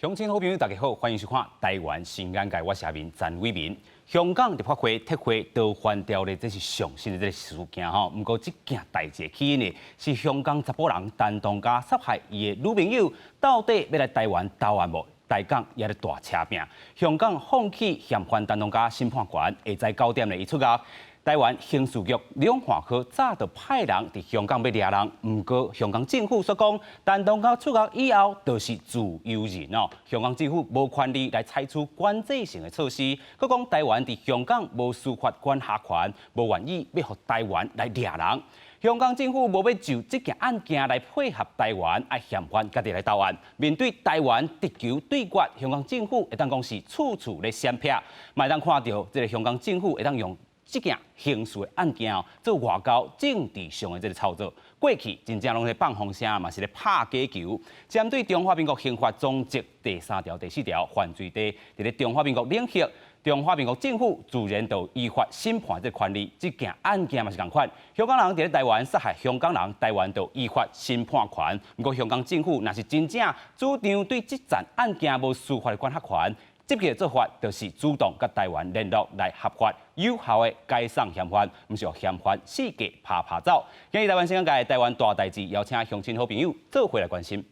鄉親好朋友大家好，歡迎收看《台灣新眼界》，我是阿明詹偉民。香港立法會撤回逃犯條例，這是上新的這个事件吼。毋過這件代誌起因呢，是香港查埔人陳同佳殺害伊的女朋友，到底欲來台灣投案無？台港也咧大車拚。香港放棄嫌犯陳同佳審判權，下早九點呢，伊出獄。台灣刑事局兩岸科早就派人佇香港欲掠人，毋過香港政府煞講，陳同佳出獄以後就是自由人哦。香港政府無權利來採取管制性的措施，閣講台灣佇香港無司法管轄權，無願意欲予台灣來掠人。香港政府無欲就這件案件來配合台灣，愛嫌犯家己來投案。面對台灣直球對決，香港政府會當講是處處咧閃避，嘛會當看著這个香港政府會當用這件刑事的案件哦，做外交政治上的這个操作。過去真正攏咧放風聲，嘛是咧拍假球。針對中華民國刑法總則第三條、第四條犯罪地，佇咧中華民國領域，中華民國政府自然就依法審判這个權利。這件案件嘛是仝款，香港人佇咧台灣殺害香港人，台灣就依法審判權。毋過香港政府若是真正主張對這件案件無司法的管轄權，積極做法就是主動佮台灣聯絡來合法有效的解送嫌犯，毋是予嫌犯四界趴趴走。今日台灣新眼界台灣大代誌，邀請鄉親好朋友做伙來關心。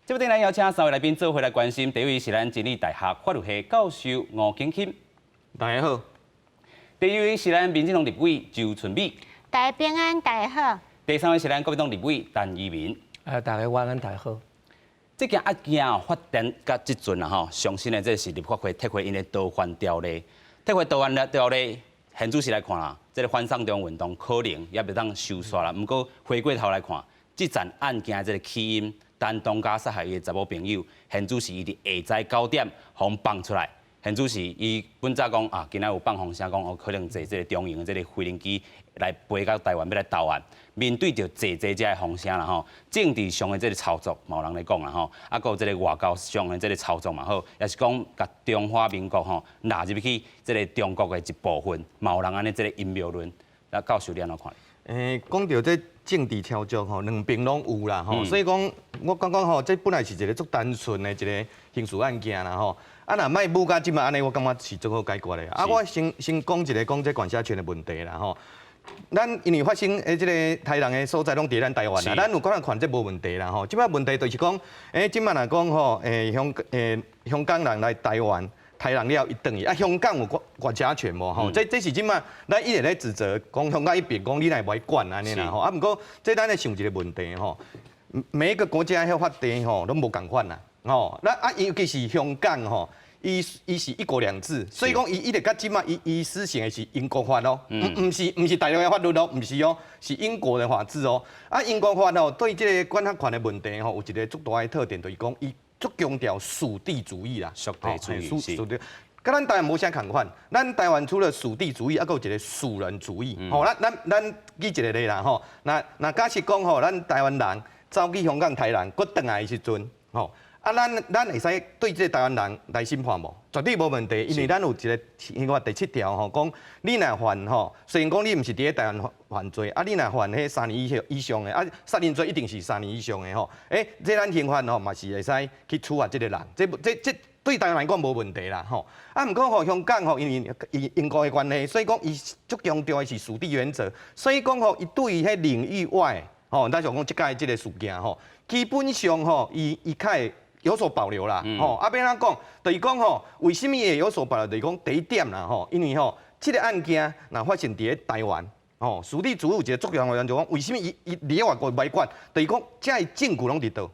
這擺轉來邀請三位來賓做伙來關心。第一位是咱真理大學法律系教授吳景欽，大家好。第二位是咱民進黨立委周春美，大家平安，大家好。第三位是咱國民黨立委陳怡民。大家晚安，大家好。這件案件發展到這陣啊吼，相信呢，這是立法會撤回𪜶的逃犯條例，撤回逃犯條例，現主時來看啦，這个反送中運動可能也袂當收煞啦。毋過回過頭來看，這件案件這个起因，陳同佳殺害伊的查某朋友，現主時伊佇下早九點予放出來。現主時伊本早講啊，今仔有放風聲講，哦，可能坐這个中營的這个飛行機來飛到台灣欲來投案。面對著濟濟遮的風聲啦吼，政治上的這个操作，嘛有人咧講啦吼，啊，閣有這个外交上的這个操作嘛好，也是講共中華民國吼納入去這个中國的一部分，嘛有人按呢這个陰謀論。啊，教授你按怎看？講著這政治操作吼，兩邊攏有啦吼，所以講我感覺吼，這本來是一个足單純的一个刑事案件啦吼。啊，若莫舞到這擺按呢，我感覺是足好解決的。啊，我先先講一个講這管轄權的問題啦吼。咱因為發生的這个殺人的所在攏佇咱台灣啦，咱有管轄權這無問題啦吼。這擺問題就是講，這擺若講吼，香港人來台灣。殺人了，伊轉去啊！香港有管管轄權無吼？這是這擺咱一直咧指責，講香港彼邊講你哪會無愛管按呢啦吼？啊，毋過這咱咧想一个問題吼，每一个國家彼法地吼攏無仝款啦吼。那啊，尤其是香港吼，伊是一國兩制，所以講伊一直到這擺，伊施行的是英國法哦，毋是大陸的法律哦，毋是哦，是英國的法制哦。啊，英國法哦，對這个管轄權的問題吼，有一个足大的特點，就是講伊足強調屬地主義啦，屬地主義是。屬地，佮咱台灣無啥仝款。咱台灣除了屬地主義，猶閣有一个屬人主義。吼，咱舉一个例啦，吼，若假設講吼，咱台灣人走去香港殺人，閣轉來的時陣，吼，啊，咱會使對這个台灣人來審判無？絕對無問題，因為咱有一个刑法第七條吼，講你若犯吼，雖然講你毋是佇咧台灣犯罪，啊，你若犯彼三年以上的，啊，殺人罪一定是三年以上的吼，這咱刑法吼嘛是會使去處罰這个人，這對台灣來講無問題啦吼。啊，毋過吼香港吼，因為英國的關係，所以講伊足強調的是屬地原則，所以講吼，伊對於彼領域外吼，咱想講這擺這个事件吼，基本上吼，伊較會有所保留啦，吼，啊，欲按怎講，就是講吼，為啥物會有所保留？就是講第一點啦，吼，因為吼，這个案件若發生佇咧台灣，吼，屬地主義有一个足重要的原則，講為啥物伊佇咧外國袂管？就是講這个證據攏佇佗，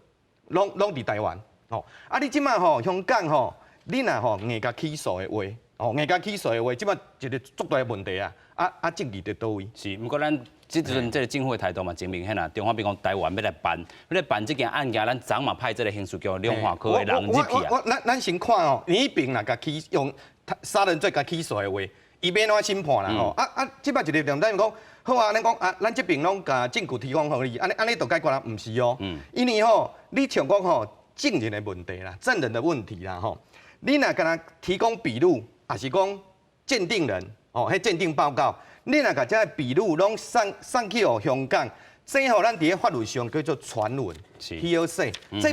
攏佇台灣，吼，啊，你這擺吼香港吼，你若吼硬共起訴的話，吼硬共起訴的話，這擺一个足大的問題啊，啊，證據佇佗位？是，毋過咱這陣這个政府的態度嘛真明顯啦，中華民國台灣欲來辦，欲來辦這件案件，咱昨嘛派這个刑事局兩岸科的人入去啊。咱先看哦，你彼邊若共起用殺人罪共起訴的話，伊欲按怎審判啦吼？啊啊，這擺一个重點講，好啊，咱講啊，咱這邊攏共證據提供予你，按呢按呢就解決啦？毋是哦，因為吼，你像講吼證人的問題啦，證人的問題啦吼，你若共提供筆錄，抑是講鑑定人哦，彼鑑定報告。你若共這个筆錄攏送去予香港，這吼，咱佇咧法律上叫做傳聞，hearsay，這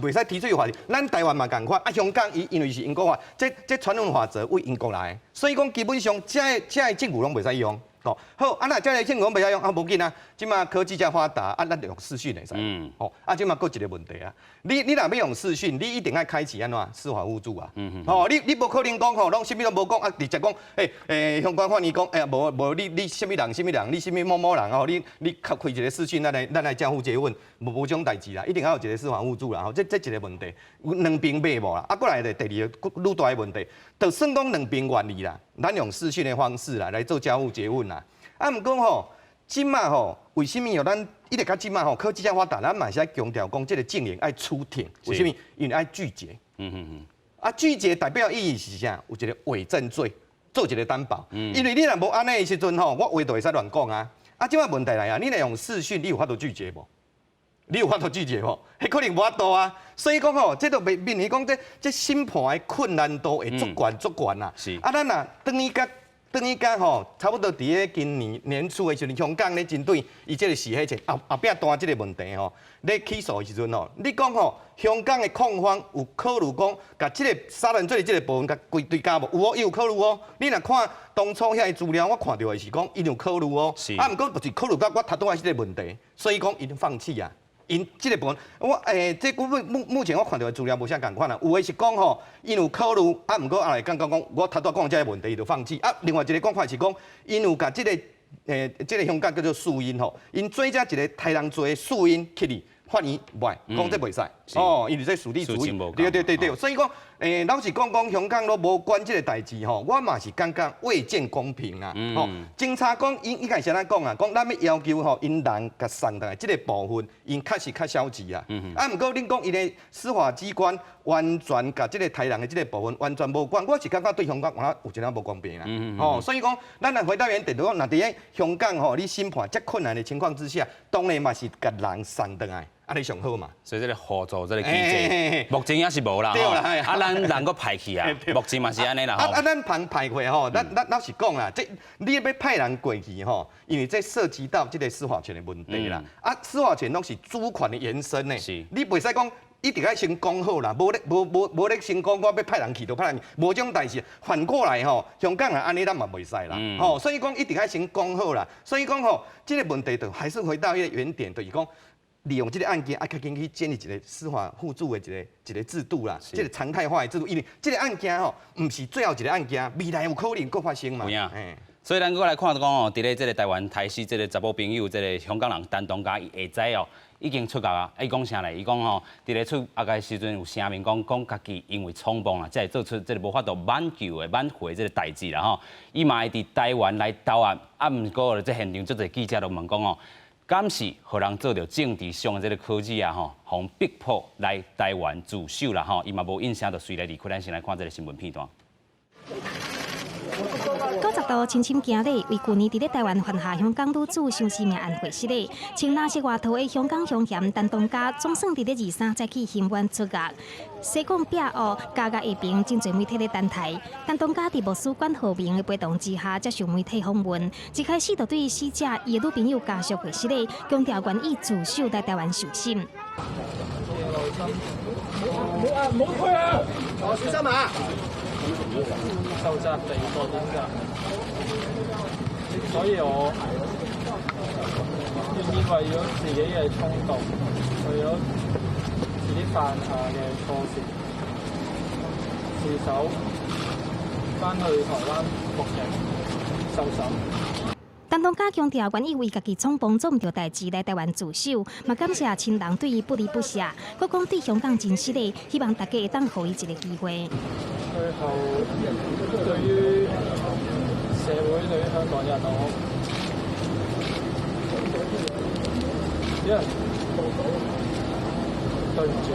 袂使提出法律。咱台灣嘛仝款，啊香港伊因為是英國法，這傳聞法則為英國來的，所以講基本上這个證據攏袂使用。哦，好，啊若這个證據攏袂使用，啊無緊啊，這馬科技遮發達，啊咱就用視訊會使。哦，啊這馬閣一個問題啊，你若欲用視訊，你一定愛開啟按怎司法互助啊。哦，你無可能講吼，攏啥物攏無講啊，直接講，欸，香港法院講，欸，無無你啥物人啥物人，你啥物某某人哦，你開一個視訊，咱來交互诘問，無這種代誌啦，一定愛有一個司法互助啦，吼，這一個問題，有兩邊買無啦，啊，過來就第二個愈大的問題，就算講兩邊願意啦，咱用視訊的方式啦來做交互诘問啦，啊，毋過吼，這馬吼，為啥物哦？咱一直到這馬吼，科技遮發達，咱嘛是愛強調講，這個證人愛出庭，為啥物？因為愛具結。啊，具結代表意義是啥？有一個偽證罪，做一個擔保。因為你若無按呢的時陣吼，我話就會使亂講啊。啊，這馬問題來啊，你若用視訊，你有法度具結無？你有法度拒絕無？彼可能無法度啊。所以講吼，這就面臨講這審判的困難度會足懸足懸啦。啊，咱若轉去甲吼，差不多佇咧今年年初的時陣，香港咧針對伊這個洗黑錢後壁單這個問題吼，咧起訴的時陣吼，你講吼，香港的控方有考慮講，共這個殺人罪的這個部分共規追加無？有哦，伊有考慮哦。你若看當初遐個資料，我看著的是講，伊有考慮哦。啊，毋過就是考慮到我頭拄仔這個問題，所以講𪜶放棄啊。𪜶這個部分，我這目前我看著的資料無啥仝款啦。有的是講吼，𪜶有考慮，啊，毋過後來感覺講，我頭拄仔講這個問題，伊就放棄。啊，另外一個講法是講，𪜶有共這個香港叫做訴因吼，𪜶做這一個刣人罪的訴因去哩法院袂，講這袂使，哦，因為這屬地主義，對對對對，所以講，老實講講香港攏無管這個代誌吼，我嘛是感覺未見公平啊，吼，警察講，𪜶應該是按怎講啊？講咱欲要求吼，𪜶人共送轉來這個部分，𪜶確實較消極啊。啊，毋過恁講𪜶的司法機關完全共這個刣人的這個部分完全無管，我是感覺對香港有有一點無公平啦。吼，所以講，咱來回到原點，就講，若佇咧香港吼，你審判遮困難的情況之下，當然嘛是共人送轉來。按呢上好嘛，所以這個互助這個機制，目前也是無啦。啊，咱人閣派去啊，目前嘛是按呢啦。啊，咱派過吼，咱老實講啦，這你欲派人過去吼，因為這涉及到這個司法權的問題啦。啊，司法權攏是主權的延伸呢。你袂使講一定愛先講好啦，無咧無無無咧先講，我欲派人去就派人去，無這種代誌。反過來吼，香港人按呢咱嘛袂使啦。吼，所以講一定愛先講好啦。所以講吼，這個問題就還是回到彼個原點，就是講，利用這個案件，啊，較緊去建立一個司法互助的一個制度啦，這個常態化的制度，因為這個案件吼，毋是最後一個案件，未來有可能閣發生嘛。所以咱閣來看講哦，佇咧這個台灣刣死這個查某朋友，這個香港人陳同佳伊下載哦，已經出獄啊。伊講啥咧？伊講吼，佇咧出獄的時陣有聲明講，講家己因為衝動啊，才會做出這個無法度挽救的挽回這個代誌啦吼。伊嘛會佇台灣來投案，啊，毋過這現場足濟記者都問講哦，敢是予人做著政治上的這個科技啊吼，予人逼迫來台灣自首啦吼，伊嘛無應聲就隨來離開。咱先來看這個新聞片段。 90度深深行禮，為舊年佇咧台灣犯下香港女子相思命案獲釋的穿藍色外套的香港兇嫌陳同佳，總算佇咧23早起刑滿出獄。西貢壁屋加獄下爿真濟媒體咧等待。陳同佳佇牧師管浩鳴的陪同之下接受媒體訪問，一開始就對死者伊的女朋友家屬獲釋的，強調願意自首來台灣受審。唔好啊！唔好推啊！哦，小心啊！受責備過點㗎，所以我願意為咗自己嘅衝動，為咗自己犯下嘅錯事，自首返去台灣服刑受審。陳同佳強調，願意為家己衝動做毋著代誌來台灣自首，嘛感謝親人對伊不離不捨。閣講對香港真失禮，希望大家會當予伊一個機會。最後，對於社會，對於香港人，我只能對唔住，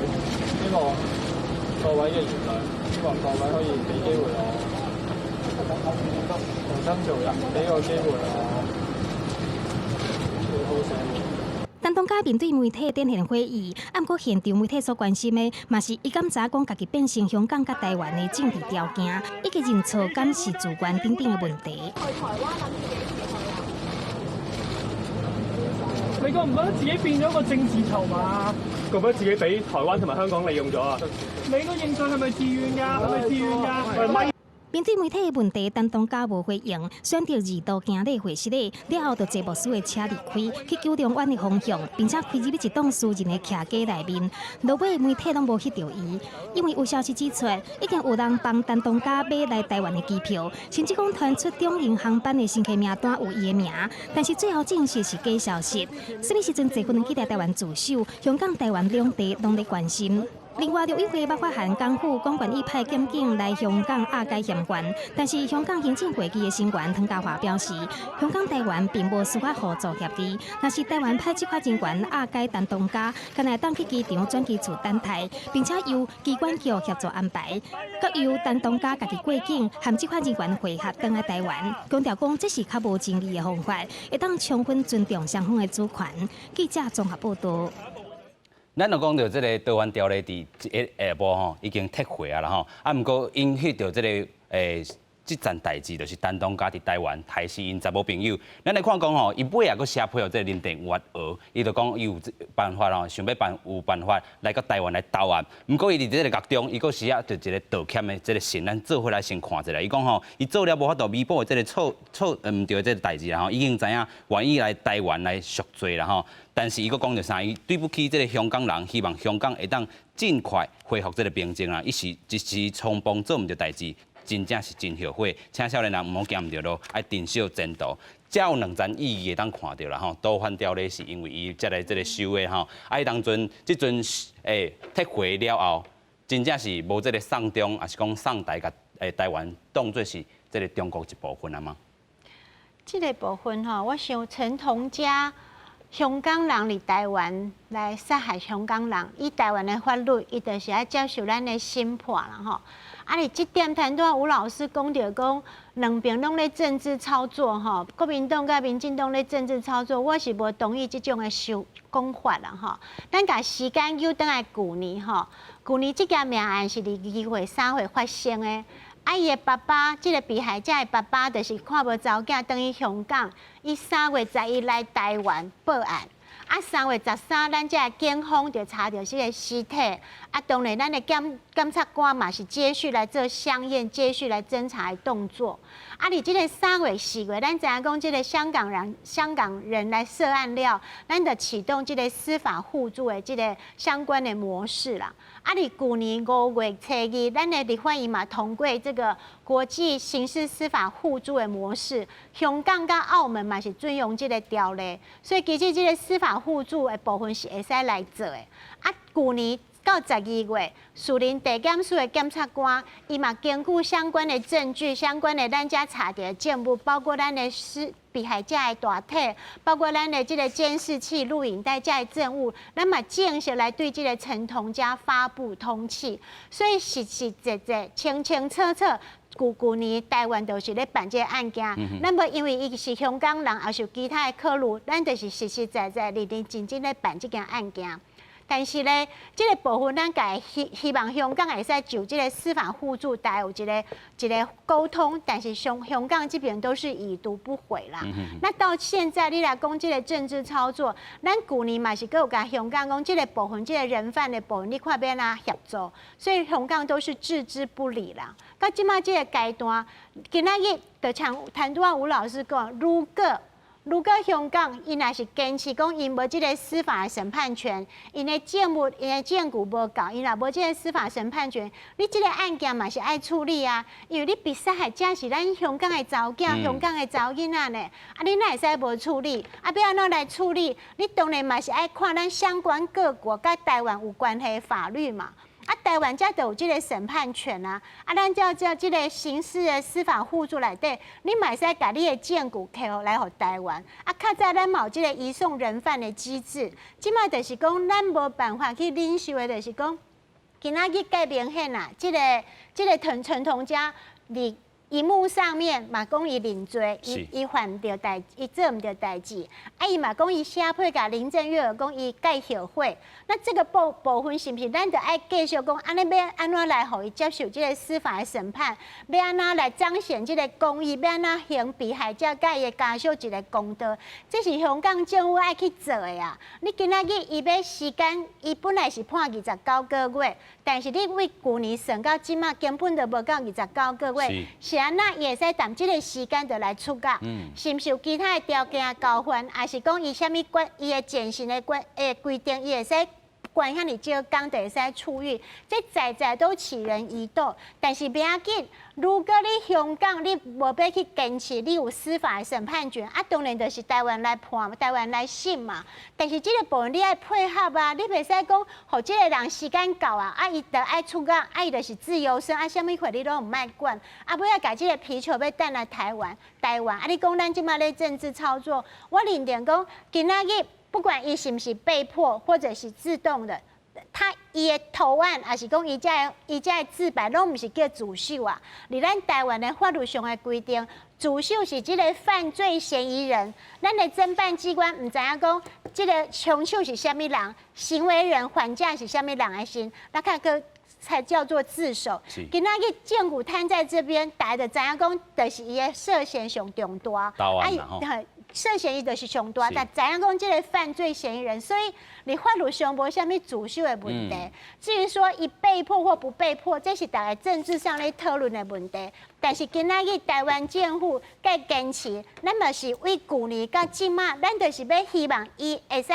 希望各位嘅原諒，希望各位可以俾機會我重新做人，俾個機會我回報社會。陳同佳面對媒體展現悔意，毋過現場媒體所關心的，嘛是伊敢知影講家己變成香港佮台灣的政治條件，以及認錯敢是自願等等的問題。去台灣諗住幾時去啊？你覺唔覺得自己變咗個政治籌碼？覺唔覺得自己俾台灣同埋香港利用咗啊？你個認罪係咪自願㗎？係咪自願㗎？面對媒體的問題，陳同佳無回應，選擇二度行禮會失禮，了後就坐牧師的車離開，去九龍灣的方向，並且開入去一棟私人的徛家內面。落尾媒體攏無翕著伊，因為有消息指出，已經有人幫陳同佳買來台灣的機票，甚至講傳出中英航班的乘客名單有伊的名，但是最後證實是假消息。啥物時陣坐飛機來台灣自首，香港、台灣兩地攏咧關心。另外，陸委會捌發函港府講願意派檢警來香港押解嫌犯，但是香港行政會議的成員湯家驊表示，香港台灣並無司法合作協議，若是台灣派執法人員押解陳同佳，敢若會當去機場轉機處等待，並且由機管局協助安排，閣由陳同佳家己過境，和執法人員會合轉來台灣。強調講這是較無爭議的方法，會當充分尊重雙方的主權。記者綜合報道。咱就講著這个逃犯條例佇下晡吼已經撤回啊啦吼，啊毋過引起著這个這件代誌，就是陳同佳佇台灣刣死𪜶查某朋友。咱來看講吼，伊尾仔閣寫批予這个林鄭月娥，伊就講伊有辦法吼，想欲辦有辦法來到台灣來投案。毋過伊佇這个獄中，伊閣寫著一个道歉的這个信，咱做伙來先看一下。伊講吼，伊做了無法度彌補的這个錯錯毋對的這个代誌啦吼，已經知影願意來台灣來贖罪啦吼。但是伊閣講著啥？伊對不起這个香港人，希望香港會當盡快恢復這个平靜啦。伊是一時衝動做毋對代誌，真正是真後悔。請少年人毋好行毋著路，愛珍惜前途。這有兩層意義會當看著啦吼。逃犯條例是因為伊才來這个修的吼。啊，伊當陣這陣撤回了後，真正是無這个送中，抑是講送台共台灣當做是這个中國一部分啊嗎？這个部分吼，我想陳同佳。香港人佇台灣來殺害香港人，以台灣的法律，伊就是愛接受咱的審判啦吼。啊，佇這點頭拄仔吳老師講著講，兩邊攏咧政治操作吼，國民黨佮民進黨咧政治操作，我是無同意這種的想講法啦吼。咱共時間糾轉來舊年吼，舊年這件命案是佇2月3月發生的。啊，伊的爸爸，這个被害者的爸爸，就是看無查某囝轉去香港，伊3月11來台灣報案。啊，3月13，咱這个警方就查著這个屍體。啊，當然，咱的檢察官嘛是接續來做相驗，接續來偵查的動作。啊，佇這个3月4月，咱知影講這个香港人來涉案了，咱就啟動這个司法互助的這个相關的模式啦。啊，佇舊年5月初2，咱的立法院嘛通過這个國際刑事司法互助的模式，香港佮澳門嘛是準用這个條例，所以其實這个司法互助的部分是會使來做的。啊，舊年到12月，樹林地檢署的檢察官，伊嘛根據相關的證據、相關的咱遮查著的證物，包括咱的屍被害者的大體，包括咱的這个監視器、錄影帶這的證物，咱嘛正式來對這个陳同佳發布通緝。所以實實在在、清清楚楚。舊舊年台灣就是咧辦這个案件，咱無因為伊是香港人，抑是有其他的考慮，咱就是實實在在、認認真真咧辦這件案件。但是咧，這个部分咱共希望香港會使就這个司法互助，大家有一个溝通。但是香港這邊都是已讀不回啦。那到現在你來講這个政治操作，咱舊年嘛是閣有共香港講這个部分，這个人犯的部分，你看欲按怎協助？所以香港都是置之不理啦。到這馬這个階段，今仔日就像頭拄仔吳老師講，如果香港伊若是堅持講𪜶無這个司法審判權，𪜶的證物、𪜶的證據無夠，𪜶若無這个司法審判權，你這个案件嘛是愛處理啊。因為你被殺害者是咱香港的查某囝、香港的查某囡仔呢，啊，你哪會使無處理？啊，欲按怎來處理？你當然嘛是愛看咱相關各國佮台灣有關係的法律嘛。啊，台灣才就有這个審判權啊！啊，咱照這个刑事的司法互助內底，你嘛會使共你的證據提來予台灣。啊，較早咱嘛有這个移送人犯的機制，這馬就是講咱無辦法去忍受的，就是講今仔日蓋明顯啊，這个陳同佳佇螢幕上面嘛講伊認罪，伊犯毋著代，伊做毋著代誌，啊伊嘛講伊寫批共林鄭月娥講伊蓋後悔。那這個部分是毋是咱著愛繼續講？按呢欲按怎來予伊接受這個司法的審判？欲按怎來彰顯這個公義？欲按怎還被害者佮伊的家屬一個公道？這是香港政府愛去做的啊！你今仔日伊欲時間，伊本來是判29個月，但是你對舊年算到這馬，根本就無夠29個月。是按怎伊會使踮這個時間就來出獄？是毋是有其他的條件交換？抑是講伊啥物關伊的減刑的規定，伊會使關遐爾少工就會使出獄？這在在都起人疑竇。但是袂要緊，如果你香港你無欲去堅持，你有司法的審判權，啊，當然就是台灣來判，台灣來審嘛。但是這個部分你愛配合啊，你袂使講，予這個人時間到啊，啊伊就愛出獄，啊伊就是自由身，啊啥物貨你攏毋愛管，啊尾仔共這個皮球欲擲來台灣，台灣啊你講咱這馬咧政治操作，我認定講今仔日不管伊是毋是被迫或者是自動的，他伊的投案，抑是講伊這个自白，攏毋是叫自首啊。佇咱台灣的法律上的規定，自首是這個犯罪嫌疑人。咱的偵辦機關毋知影講這個兇手是啥物人，行為人犯者是啥物人的時，那較閣才叫做自首。今仔日證據攤在這邊，大家就知影講，就是伊的涉嫌上重大。啊，涉嫌伊就是上大，但知影講這個犯罪嫌疑人，所以你法律上無啥物自首的問題。至於說伊被迫或不被迫，這是大家政治上咧討論的問題。但是今仔日台灣政府閣堅持，咱嘛是對舊年到這馬，咱就是欲希望伊會使。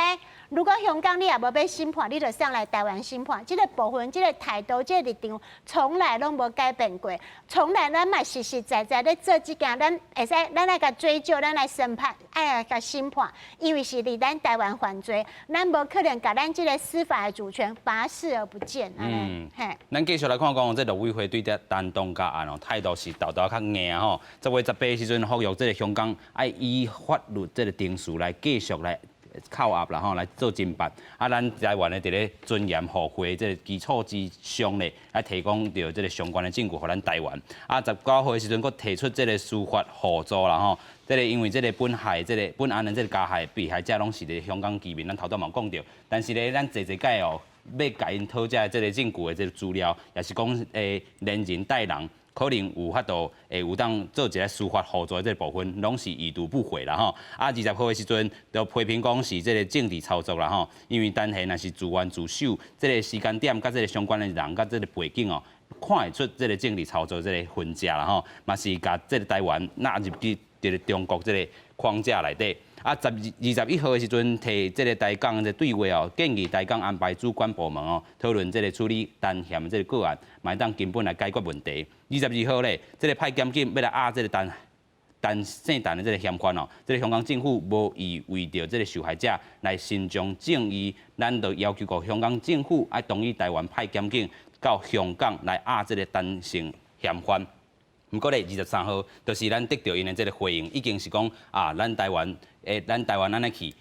如果香港你也無欲審判，你就送來台灣審判。這個部分、這個態度、這個立場，從來攏無改變過。從來咱嘛實實在在咧做這件，咱會使咱來共追究，咱來審判，愛來共審判，因為是佇咱台灣犯罪，咱無可能共咱這個司法的主權把它視而不見。嗯，嘿。咱繼續來看講，這陸委會對這陳同佳案哦，態度是沓沓較硬吼。10月18時陣，呼籲這個香港愛依法律這個程序來繼續來扣押啦吼，來做偵辦。啊，咱台灣咧佇咧尊嚴互惠這個基礎之上咧，來提供著這個相關的證據予咱台灣。啊，19號的時陣，閣提出這個司法互助啦吼。這個因為這個本害，這個本案的這個加害被害者攏是佇香港居民，咱頭拄嘛講著。但是咧，咱濟濟擺哦，欲共𪜶討這這個證據的這個資料，也是講連人帶人，可能有法度會有當做一個司法互助的這個部分，攏是已讀不回啦吼。啊，20號的時陣，就批評講是這個政治操作啦吼，因為陳賢若是自願自首，這個時間點佮這個相關的人佮這個背景哦，看會出這個政治操作這個痕跡啦吼，嘛是共這個台灣納入去這個中國這個框架內底。啊，21號的時陣，提這個台港的對話哦，建議台港安排主管部門哦，討論這個處理陳嫌這個個案，嘛會當根本來解決問題。22號咧，這個派檢警欲來押這個陳陳姓陳的這個嫌犯哦，這個香港政府無意為著這個受害者來伸張正義，咱就要求過香港政府愛同意台灣派檢警到香港來押這個陳姓嫌犯。毋過咧，23號就是咱得著𪜶的這個回應，已經是講啊，咱台灣按呢去，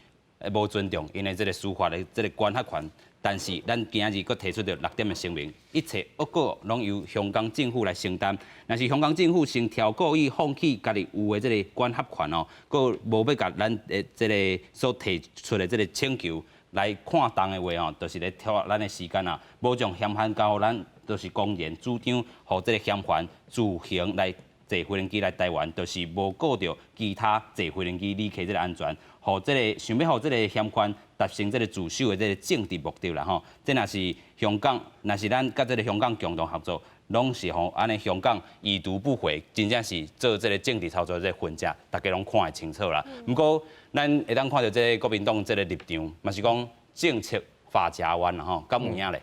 無尊重𪜶的這個司法的這個管轄權。但是咱今仔日閣提出著六點的聲明，一切惡果攏由香港政府來承擔。若是香港政府先挑故意放棄家己有的這個管轄權哦，閣無欲共咱的這個所提出的這個請求來看重的話哦，就是咧拖咱的時間啊，無將嫌犯交予咱，就是公然主張，予這個嫌犯自行來坐飛行機來台灣，就是無顧著其他坐飛行機旅客這個安全，予這個想欲予這個嫌犯達成這個自首的這個政治目的啦吼。這若是香港，若是咱佮這個香港共同合作，攏是吼按呢香港已讀不回，真正是做這個政治操作這個痕跡，大家攏看會清楚啦。毋過，咱會當看著這個國民黨這個立場，嘛是講政策髮夾彎啦吼，敢有影咧？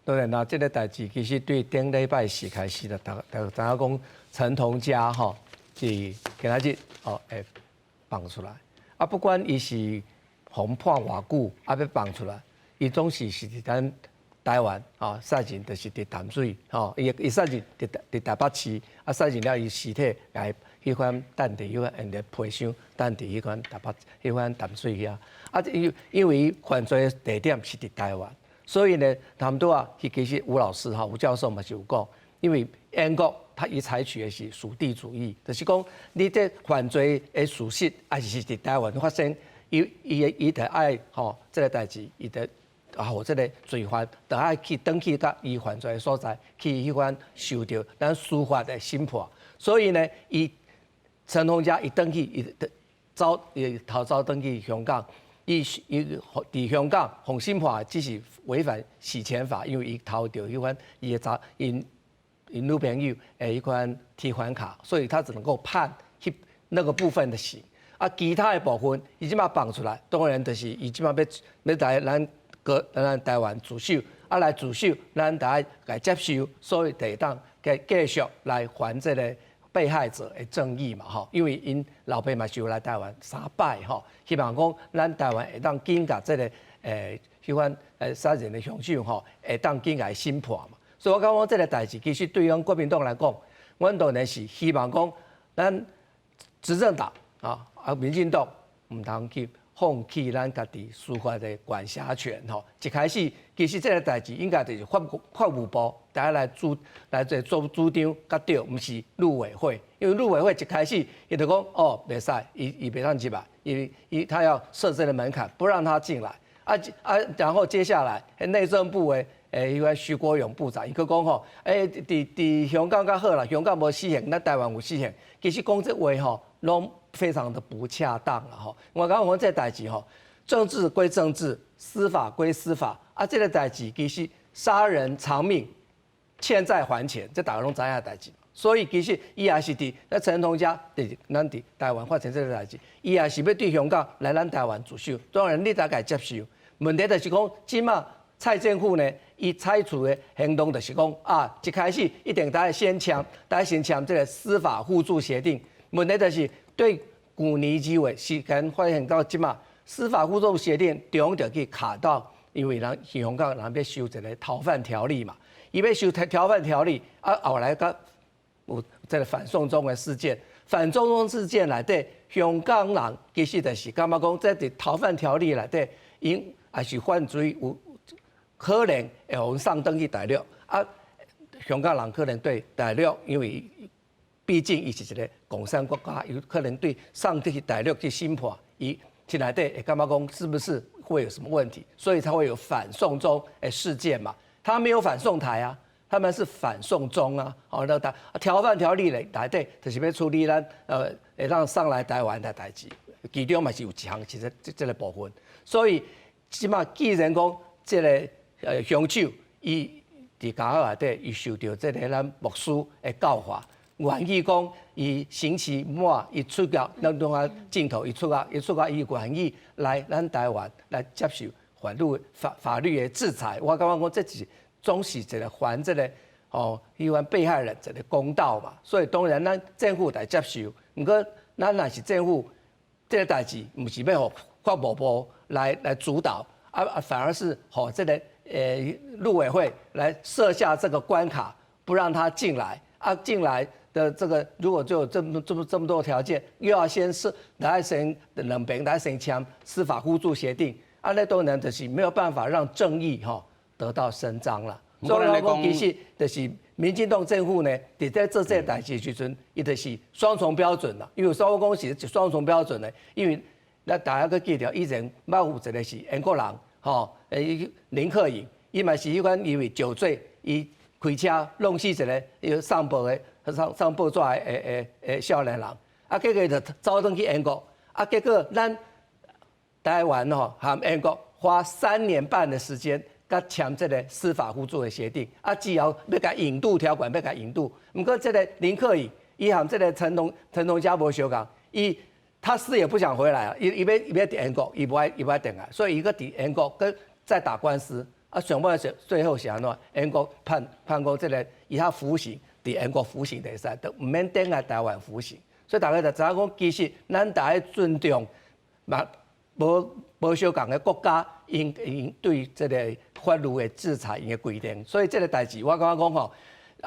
當然啦，這個代誌其實對頂禮拜四開始就逐逐知影講陳同佳吼是今仔日哦會放出來。啊，不管伊是予判偌久，啊欲放出來，伊總是佇咱台灣吼，殺人就是佇淡水吼，伊殺人佇台北市，啊殺人了伊屍體來彼款等佇彼款𪜶咧皮箱等佇彼款台北彼款淡水遐。啊，因為伊犯罪的地點是佇台灣。所以呢，他們都啊，其實吳老師哈，吳教授嘛是有講，因為英國他伊採取的是屬地主義，就是講你這犯罪的事實抑是佇台灣發生，伊伊伊就愛吼這个代誌，伊就啊，予這个罪犯，就愛去轉去佮伊犯罪的所在，去彼款受著咱司法的審判。所以呢，伊陳同佳伊轉去伊走伊逃走轉去香港，伊伊佇香港予審判，只是違反洗錢法，因為伊偷著彼款伊的查𪜶𪜶女朋友的彼款提款卡，所以他只能夠判彼那個部分的刑。啊，其他的部分，伊這馬放出來，當然就是伊這馬欲欲來咱閣咱台灣自首，啊來自首，咱著愛共接受，所以就會當繼繼續來還這个被害者的正義嘛，吼，因為𪜶老爸嘛是有來台灣三擺吼，希望講咱台灣會當緊共這个彼款殺人的兇手吼，會當緊共審判嘛。所以我感覺這个代誌其實對阮國民黨來講，阮當然是希望講咱執政黨啊啊民進黨毋通去放棄咱家己司法的管轄權吼。一開始其實這个代誌應該就是法法務部大家來主來做做主張較對，毋是陸委會，因為陸委會一開始伊就講哦，袂使，伊伊袂當入來，伊伊他要設這个門檻，不讓他進來。啊啊，然後接下來內政部的彼個徐國勇部長，伊閣講吼，佇佇香港較好啦，香港無死刑，咱台灣有死刑。其實講這話吼，攏非常的不恰當啦吼。我感覺講這代誌吼，政治歸政治，司法歸司法，啊，這个代誌其實殺人償命，欠債還錢，這大家攏知影的代誌。所以其實伊也是佇咱陳同佳佇咱佇台灣發生這个代誌，伊也是欲對香港來咱台灣自首，當然你著共接受。問題就是講，這馬蔡政府呢，伊採取的行動就是講啊，一開始一定得先簽，得先簽這个司法互助協定。問題就是對舊年2月時間發現到這馬司法互助協定中就去卡到，因為人香港人欲修一个逃犯條例嘛，伊欲修逃犯條例啊，後來閣有這个反送中的事件，反送中事件內底香港人其實就是感覺講，這佇逃犯條例內底，𪜶也是犯罪有可能會予送轉去大陸啊，香港人可能對大陸，因為畢竟伊是一个共產國家，有可能對送去大陸去審判，伊心內底會感覺講是不是會有什麼問題，所以才會有反送中的事件嘛。他沒有反送台啊，他們是反送中啊。好，那他逃犯條例咧內底就是欲處理咱會當送來台灣的代誌，其中嘛是有一項其實這這个部分。所以這馬既然講這个兇手伊佇監獄內底，伊受著這个咱牧師的教化，願意講伊刑期滿，伊出獄，咱講啊鏡頭，伊出獄，伊出獄，伊願意來咱台灣來接受法律法法律的制裁。我感覺講這是總是一个還這个哦，彼款被害人一个公道嘛。所以當然咱政府來接受，毋過咱若是政府，這个代誌毋是欲予法務部來來主導，啊啊，反而是予這个陸委會來設下這個關卡，不讓他進來。啊，進來的這個如果就這麼這麼這麼多條件，又要先是來先兩邊來先簽司法互助協定，啊，那當然就是沒有辦法讓正義哈得到伸張了。所以我講其實就是民進黨政府呢，佇咧做這个代誌時陣，伊就是雙重標準啦。因為所以我講是雙重標準的，因為咱大家閣記得以前捌有一个是英國人，吼，林克穎，伊嘛是彼款因為酒醉，伊開車弄死一个伊送報的送送報紙的的的少年人，啊，結果就走轉去英國，啊，結果咱台灣吼和英國花3年半的時間，佮簽這个司法互助的協定，啊，之後欲共引渡條款欲共引渡，毋過這个林克穎，伊和這个陳同陳同佳無相仝，伊他死也不想回來啊，伊伊欲伊欲佇英國，伊無愛伊無愛轉來，所以伊閣佇英國閣再打官司，啊，上尾是最後是按怎？英國判判講這个伊遐服刑，佇英國服刑就會使，都毋免轉來台灣服刑。所以大家就知影講，其實咱著愛尊重嘛，無無相仝的國家，𪜶𪜶對這个法律的制裁𪜶的規定。所以這个代誌，我感覺講吼，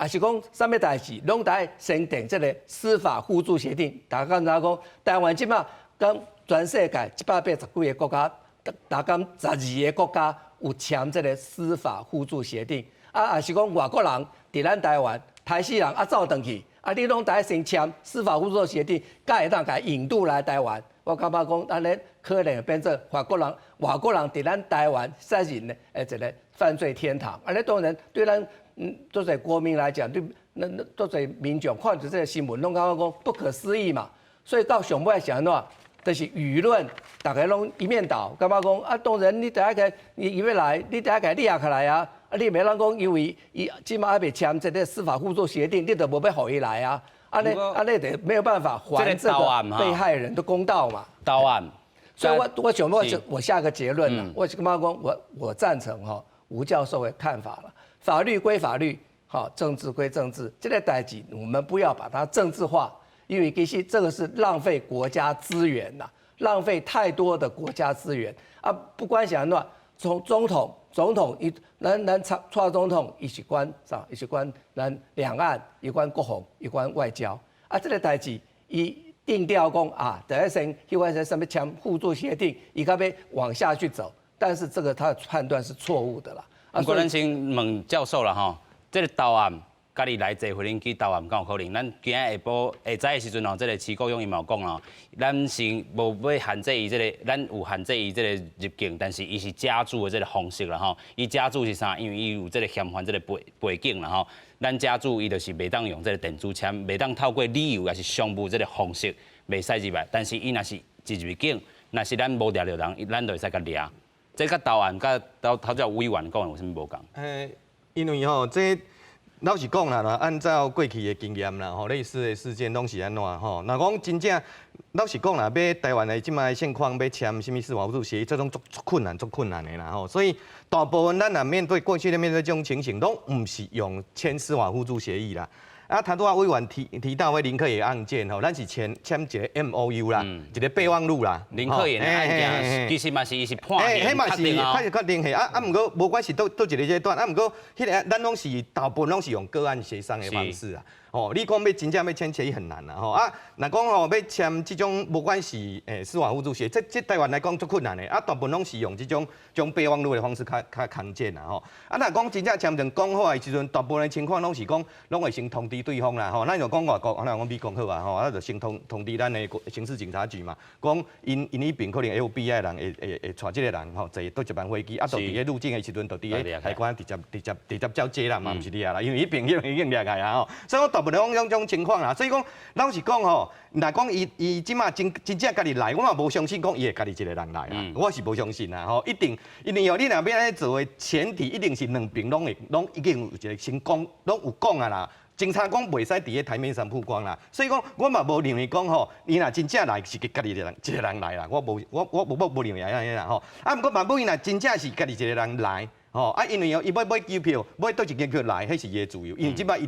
抑是講啥物代誌，攏著愛先訂這个司法互助協定。大家敢知影講，台灣這馬佮全世界180幾个國家，大概12个國家有簽這个司法互助協定。啊，抑是講外國人佇咱台灣，刣死人啊，走轉去，啊，你攏得先簽司法互助協定，才會當共引渡來台灣。我感覺講，按呢可能變做法國人、外國人佇咱台灣殺人的一個犯罪天堂。按呢當然對咱做濟國民來講，對咱做濟民眾看著這個新聞，攏感覺講不可思議嘛。所以到上尾是按怎？就是輿論逐家攏一面倒，感覺講啊，當然你得愛共伊欲來，你得愛共掠起來啊！啊，你袂當講因為伊這馬猶未簽這個司法互助協定，你就無欲予伊來啊！按呢按呢就沒有辦法還這個被害人的公道嘛。答案，所以我想我我下個結論啦，我是感覺講我贊成哈吳教授的看法啦。法律歸法律，好，政治歸政治，這個代誌我們不要把它政治化。因為其實這個是浪費國家資源吶，浪費太多的國家資源啊！不管是按怎，從總統、總統伊，咱咱蔡蔡總統伊是管啥？伊是管咱兩岸，伊管國防，伊管外交啊！這個代誌伊定調講啊，第一先彼款啥物簽互助協定，伊較欲往下去走，但是這個他的判斷是錯誤的啦。啊，我咱先問教授啦吼，這個投案。家己來坐飛機投案敢有可能？咱今仔下晡下早的時陣吼，這個徐國勇伊嘛有講咯，咱是無欲限制伊這個，咱有限制伊這個入境，但是伊是家住的這個方式啦吼。伊家住是啥？因為伊有這個嫌犯這個背景啦吼。咱家住伊就是袂當用這個電子簽，袂當透過旅遊抑是商務這個方式袂使入來。但是伊若是一入境，若是咱無掠著人，咱就會使共掠。這佮投案佮頭頭才委員講的有啥物無仝？因為吼這。老實講啦，按照過去的經驗啦，吼，類似的事件攏是按怎吼？若講真正老實講啦，欲台灣的這擺現況欲簽啥物司法互助協議，這種足困難、足困難的啦吼。所以大部分咱若面對過去咧面對這種情形，攏毋是用簽司法互助協議啦。啊，頭拄仔委員提到彼林克琰案件吼，咱是簽一個 MOU 啦，一個備忘錄啦。林克琰的案件其實嘛是伊是判刑確定哦。確實確定係啊啊，毋過無管是佗一個階段，啊毋過彼個咱攏是大部分攏是用個案協商的方式啊。哦，你講欲真正欲簽協議很難啦吼啊！若講吼欲簽這種，無管是司法互助協議，這台灣來講足困難的啊，大部分攏是用這種備忘錄的方式較康健啦吼。啊，若講真正簽成講好的時陣，大部分的情況攏是講攏會先通知對方啦吼。咱就講外國，咱講美國好啊吼，啊就先通知咱的刑事警察局嘛，講𪜶彼邊可能 FBI 的人會帶這個人吼坐佗一班飛機，啊，就佇咧入境的時陣，就佇咧海關直接交接啦嘛，毋是掠啦，因為彼邊已經掠起啊吼。所以講大部分攏這種情況啦，所以講老實講吼，若講伊這馬真正家己來，我嘛無相信講伊會家己一個人來啦，我是無相信啦吼，一定因為哦，你若欲按呢做的前提，一定是兩邊攏會攏已經有一個先講，攏有講啊啦。偵查講袂使佇咧台面上曝光啦，所以講我嘛無認為講吼，伊若真正來是家己一個人一個人來啦，我無我我無我無認為按呢啦吼。啊，毋過萬不伊若真正是家己一個人來，吼啊，因為哦，伊欲買機票，買佗一間票來，彼是伊的自由，因為這擺伊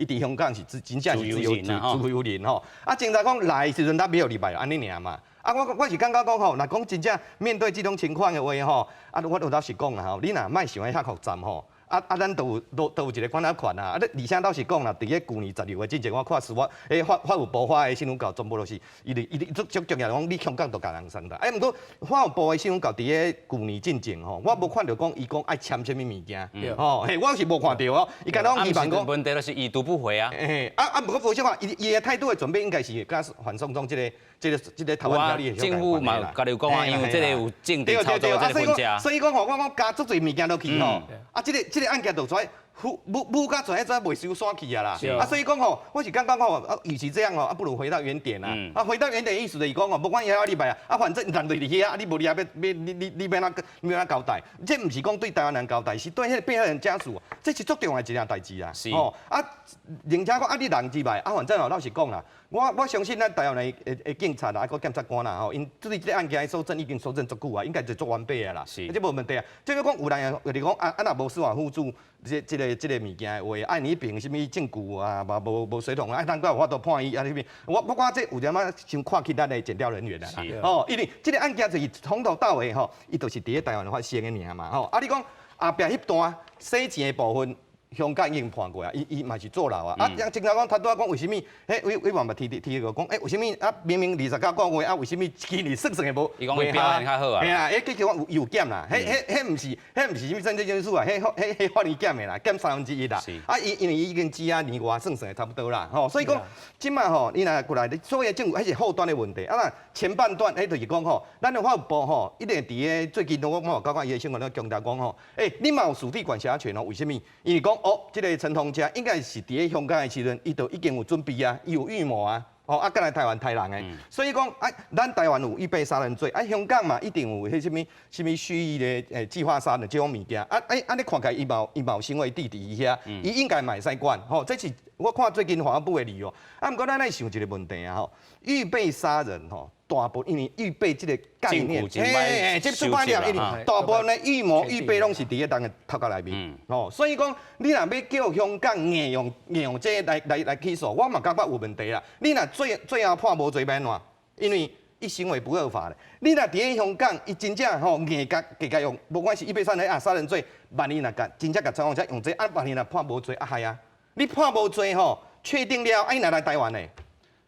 佇香港是真正是自由人吼。啊，偵查講來的時陣，咱欲予入來按呢爾嘛。啊，我是感覺講吼，若講真正面對這種情況的話吼，啊，我有老實講啦吼，你若莫想得遐複雜吼。啊啊，咱都有都有一個管轄權啊！啊，你而且老實講啦，佇咧舊年10月的之前，我看司法法務部發的新聞稿，全部都是伊伊伊足足重要，講你香港都共人送的。哎，毋過法務部的新聞稿佇咧舊年進前吼，我無看著講伊講愛簽啥物物件，吼，嘿，我是無看著哦。伊敢若講希望講問題就是已讀不回啊。嘿，啊啊，毋過無啥話，伊伊的態度的轉變應該是佮反送中這個台灣條例政府嘛，家己講啊，因為這個有政治操作這個分家。所以講吼，我講加足濟物件落去吼，啊，這個案件就出來。舞舞甲怎怎袂收煞去啊啦！啊，所以講吼，我是感覺吼，啊，與其這樣吼，啊，不如回到原點啊！啊，回到原點意思就是講吼，無管伊遐禮拜啊，啊，反正人就佇遐，啊，你無佇遐欲欲你你你欲按怎欲按怎交代？這毋是講對台灣人交代，是對彼個被害人家屬，這是足重要的一件代誌啊！吼啊，而且講啊，你人入來，啊，反正吼，老實講啦，我相信咱台灣的警察啦，啊，閣檢察官啦，吼，𪜶對這個案件的搜證已經搜證足久啊，應該就足完備啊啦。這無問題啊。這個講有人就是講啊，啊，若無司法互助這個物件的話，啊，你彼邊啥物證據啊，嘛無水桶啊，咱閣有法度判伊啊？彼邊我感覺這有點仔傷看輕咱的檢調人員啦。哦，因為這個案件就是從頭到尾吼，伊就是佇咧台灣發生的爾嘛。吼，啊，你講後壁彼段洗錢的部分，香港已經判過啊，伊伊嘛是坐牢啊。啊，像正常講，他拄仔講為啥物？彼委委員嘛提提提過講，欸，為啥物啊？明明29個月啊，為啥物今年算算的無？伊講伊表現較好啊。嘿啊，彼結果有有減啦，彼彼彼毋是，彼毋是啥物政治因素啊，彼彼彼法院減的啦，減三分之一啦。啊，伊因為伊已經羈押年外算算的差不多啦，吼，所以講，這馬吼，你若過來，所以政府彼是後端的問題，啊，若前半段，彼就是講吼，咱的法務部吼，一定佇個最近我我有感覺伊的新聞咧強調講吼，欸，你嘛有屬地管轄權哦，為啥物？因為講哦，這個陳同佳應該是佇咧香港的時陣，伊就已經有準備啊，伊有預謀啊，哦，啊，過來台灣刣人的，所以講啊，咱台灣有預備殺人罪，啊，香港嘛一定有彼啥物啥物蓄意的計劃殺人這種物件，啊，欸，按呢看起來伊嘛有伊嘛有身為弟弟遐，伊應該嘛會使管，吼，這是我看最近法務部的理由。啊，毋過咱愛想一個問題啊，吼，預備殺人吼，大部分因為預備這個概念，嘿，這出版了，因為大部分的預謀、預備攏是佇個人的頭殼內面，吼，所以講你若欲叫香港硬用硬用這個來來來起訴，我嘛感覺有問題啦。你若最最後判無罪欲按怎？因為伊行為不合法咧。你若佇咧香港，伊真正吼硬共加共用，無管是預備殺人啊殺人罪，萬一若共真正共裁判者用這個，啊萬一若判無罪啊害啊！你判無罪吼，確定了，啊伊若來台灣呢？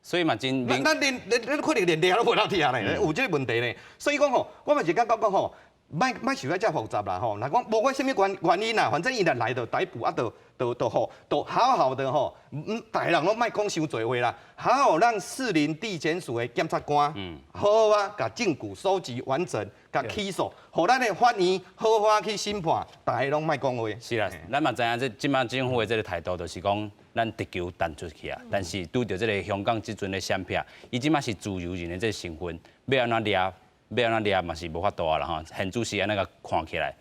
所以嘛真，咱咱連連咱可能連掠攏無通掠咧，有這個問題咧。所以講吼，我嘛是感覺講吼，莫莫想得遮複雜啦吼。若講無管啥物原原因啦，反正伊若來就逮捕啊，就就就吼，就好好的吼，嗯，逐个人攏莫講傷濟話啦，好好讓士林地檢署的檢察官，好好啊，共證據收集完整，共起訴，予咱的法院好好去審判，逐个攏莫講話。是啦，咱嘛知影這這擺政府的這個態度，就是講咱直球彈出去啊。但是拄著這個香港這陣的閃避，伊這擺是自由人的這個身份，欲按怎掠，欲按怎掠嘛是無法度啊啦吼。現主時按呢共看起來。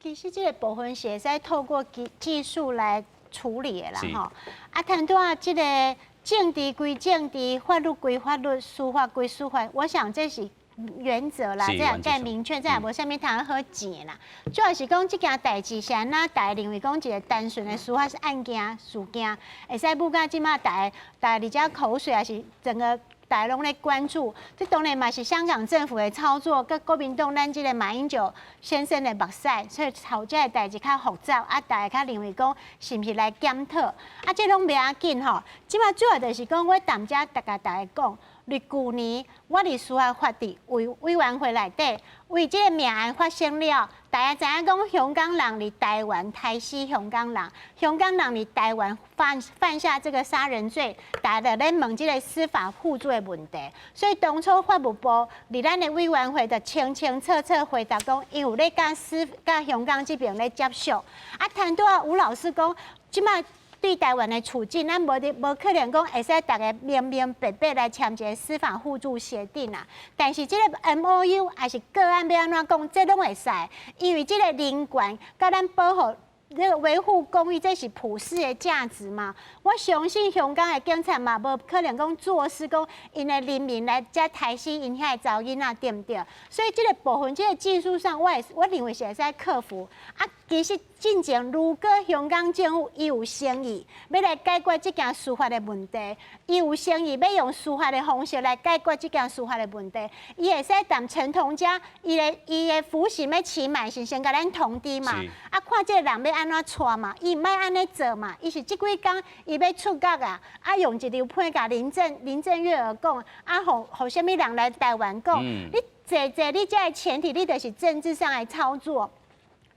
其實這個部分是會使透過技技術來處理的啦吼。啊，談到這個政治歸政治，法律歸法律，司法歸司法，我想這是原則啦，這樣蓋明確，這也無啥物通好爭啦。主要是講這件代誌是按怎，大家認為講一個單純的司法案件事件，會使舞到這馬大家大家佇遮口水，抑是整個大家攏咧關注。這當然嘛是香港政府的操作，佮國民黨咱這個馬英九先生的目屎，所以予這个代誌較複雜，啊，大家較認為講是毋是來檢討？啊，這攏袂要緊吼。這馬主要就是講，我踮遮逐共大家講。佇舊年，我佇司法法制委委員會內底，為這個命案發生了，大家知影講香港人佇台灣刣死香港人，香港人佇台灣犯犯下這個殺人罪，大家就咧問這個司法互助的問題。所以當初法務部佇咱的委員會就清清楚楚回答講，伊有咧佮司佮香港這邊咧接觸。啊，談到吳老師講，這馬對台灣的處境，咱無無可能講會使逐个明明白白來簽一個司法互助協定啊。但是這個 MOU 抑是個案欲按怎講，這攏會使，因為這個人權佮咱保護。這個維護公義，這是普世的價值嘛。我相信香港的警察嘛，無可能講坐視講𪜶的人民來遮刣死𪜶遐的查某囡仔，對毋對？所以這個部分，這個技術上，我會我認為是會使克服。啊，其實進前如果香港政府伊有誠意，欲來解決這件司法的問題，伊有誠意欲用司法的方式來解決這件司法的問題，伊會使踮陳同佳，伊的伊的服刑欲期滿時，先共咱通知嘛。啊，看這個人欲按怎帶嘛，伊毋愛按呢做嘛，伊是這幾工伊欲出獄啊，啊用一張批共林鄭林鄭月娥講，啊，予予啥物人來台灣講，你坐坐你這个前提，你就是政治上來操作。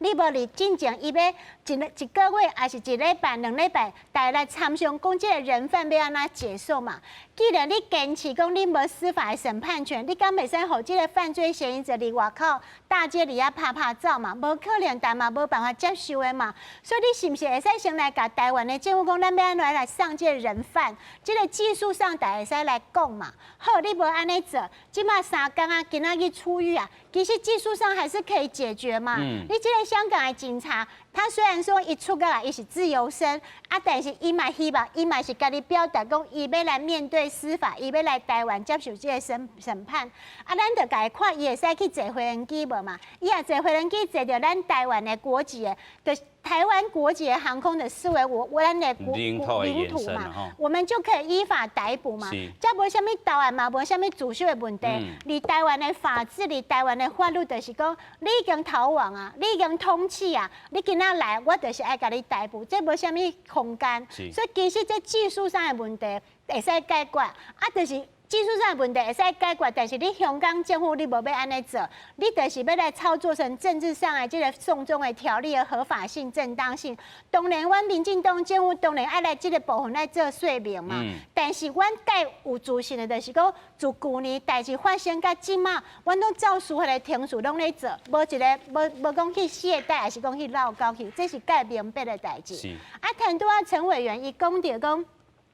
你無佇進前，伊欲一一個月，抑是一禮拜、兩禮拜，大家來參詳講這個人犯欲按怎解說嘛？既然你堅持講你無司法的審判權，你敢袂使予這個犯罪嫌疑者佇外口大街佇遐趴趴走嘛？無可能，但嘛無辦法接受的嘛。所以你是毋是會使先來共台灣的政府講，咱欲按怎來送這個人犯？這個技術上大家會使來講嘛？好，你無按呢做，這馬三工啊，今仔日出獄啊，其實技術上還是可以解決嘛。你這個香港的警察，他雖然說伊出獄啊，伊是自由身啊，但是伊嘛希望，伊嘛是家己表達講，伊欲來面對司法，伊欲來台灣接受這個審審判。啊，咱就共伊看，伊會使去坐飛行機無嘛？伊若坐飛行機坐著咱台灣的國籍的，就台灣國籍的航空的視為我咱的國領土嘛，我們就可以依法逮捕嘛。這無啥物投案嘛，無啥物自首的問題。佇台灣的法治，佇台灣的法律，就是講你已經逃亡啊，你已經通緝啊，你今仔來，我就是愛共你逮捕，這無啥物空間。所以其實這技術上的問題會使解決，啊，就是技術上的問題會使解決，但是你香港政府你無欲按呢做，你就是欲來操作成政治上的這个送中的條例的合法性、正當性。當然，阮民進黨政府當然愛來這个部分來做說明嘛。但是，阮蓋有自信的，就是講自舊年代誌發生到這馬，阮攏照司法的程序攏咧做，無一个無無講去懈怠，抑是講去落勾去，這是蓋明白的代誌。啊，陳拄仔陳委員伊講著講，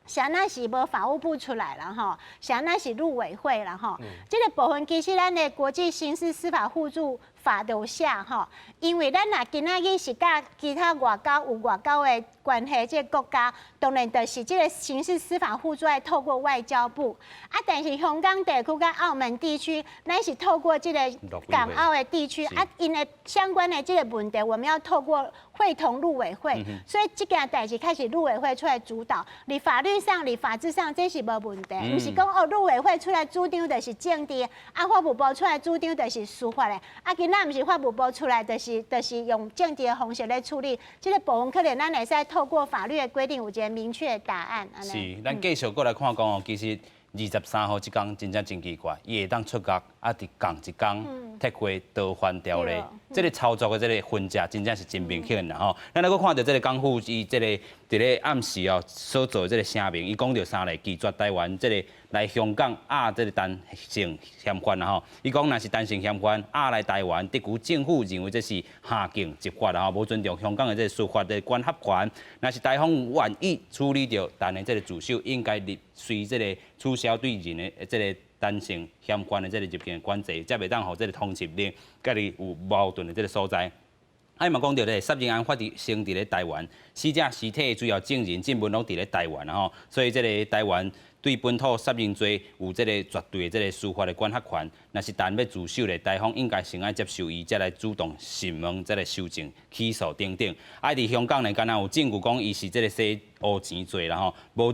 啥那是無法務部出來啦吼，啥那是陸委會啦吼。這个部分其實咱的國際刑事司法互助法就寫吼，因為咱若今仔日是佮其他外交有外交的關係，這个國家當然就是這个刑事司法互助愛透過外交部。啊，但是香港地區佮澳門地區，咱是透過這个港澳的地區，啊，𪜶的相關的這个問題，我們要透過會同陸委會，所以這件代誌開始陸委會出來主導。佇法律上、佇法制上，這是無問題，毋是講哦，陸委會出來主張就是政治，啊，法務部出來主張就是司法的，啊，今仔毋是法務部出來，就是用政治的方式來處理。這个部分可能咱會使透過法律的規定有一个明確的答案。是，咱繼續過來看講哦，其實23號這工真正真奇怪，伊會當出獄，啊，佇仝一工撤回逃犯條例，這个操作的這个痕跡真正是真明顯啦吼。咱來閣看著這个港府伊這个佇咧暗時哦所做的這个聲明，伊講著三个拒絕台灣這个來香港押這个陳姓嫌犯啦吼。伊講若是陳姓嫌犯押來台灣，特區政府認為這是下徑執法啦吼，無尊重香港的這个司法的管轄權。若是台方願意處理著陳的這个自首，應該立隨這个取消對人的這个陳姓嫌犯的這个入境管制，才袂當予這个通緝令家己有矛盾的這个所在。啊，伊嘛講著咧，殺人案發生佇咧台灣，死者屍體主要證人證物攏佇咧台灣吼，所以這个台灣對本土殺人罪有這个絕對的這个司法的管轄權。若是陳欲自首咧，台方應該先愛接受伊，才來主動詢問，再來修正起訴等等。啊，佇香港呢，敢若有證據講伊是這个洗烏錢罪啦吼，無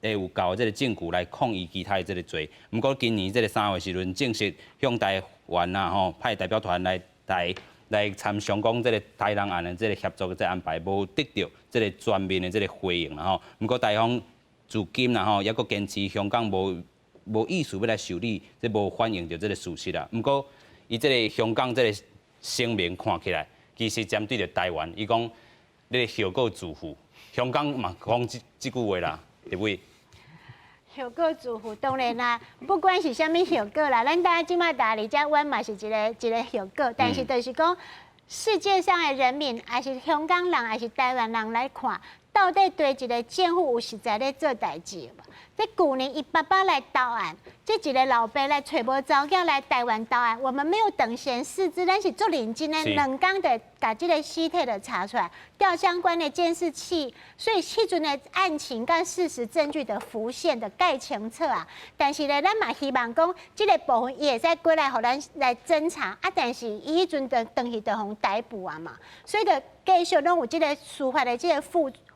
會有夠這个證據來控伊其他的這个罪。毋過今年這个3月時陣，正式向台灣啊吼派代表團來台來參詳講這个台人案的這个協作的這个安排，無得著這个全面的這个回應啦吼。毋過台方至今啦吼，猶閣堅持香港無意思欲來受理，這無反映著這个事實啦。毋過伊這个香港這个聲明看起來，其實針對著台灣，伊講你的後果自負。香港嘛講這這句話啦，對不對？後果自負，當然啦，不管是啥物後果啦，咱大家這馬佇遮阮嘛是一个一个後果，但是就是講世界上的人民，抑是香港人，抑是台灣人來看，到底對一个政府有實在咧做代誌無？這舊年伊爸爸來投案，這一个老爸來揣無查某囝來台灣投案，我們沒有等閒視之，咱是足認真的，2工就共這个屍體就查出來，調相關的監視器，所以彼陣的案情佮事實證據的浮現的蓋清楚啊。但是咧，咱嘛希望講這个部分伊會使過來予咱來偵查啊。但是伊彼陣就轉去就予逮捕啊嘛，所以就繼續攏有這个司法的這个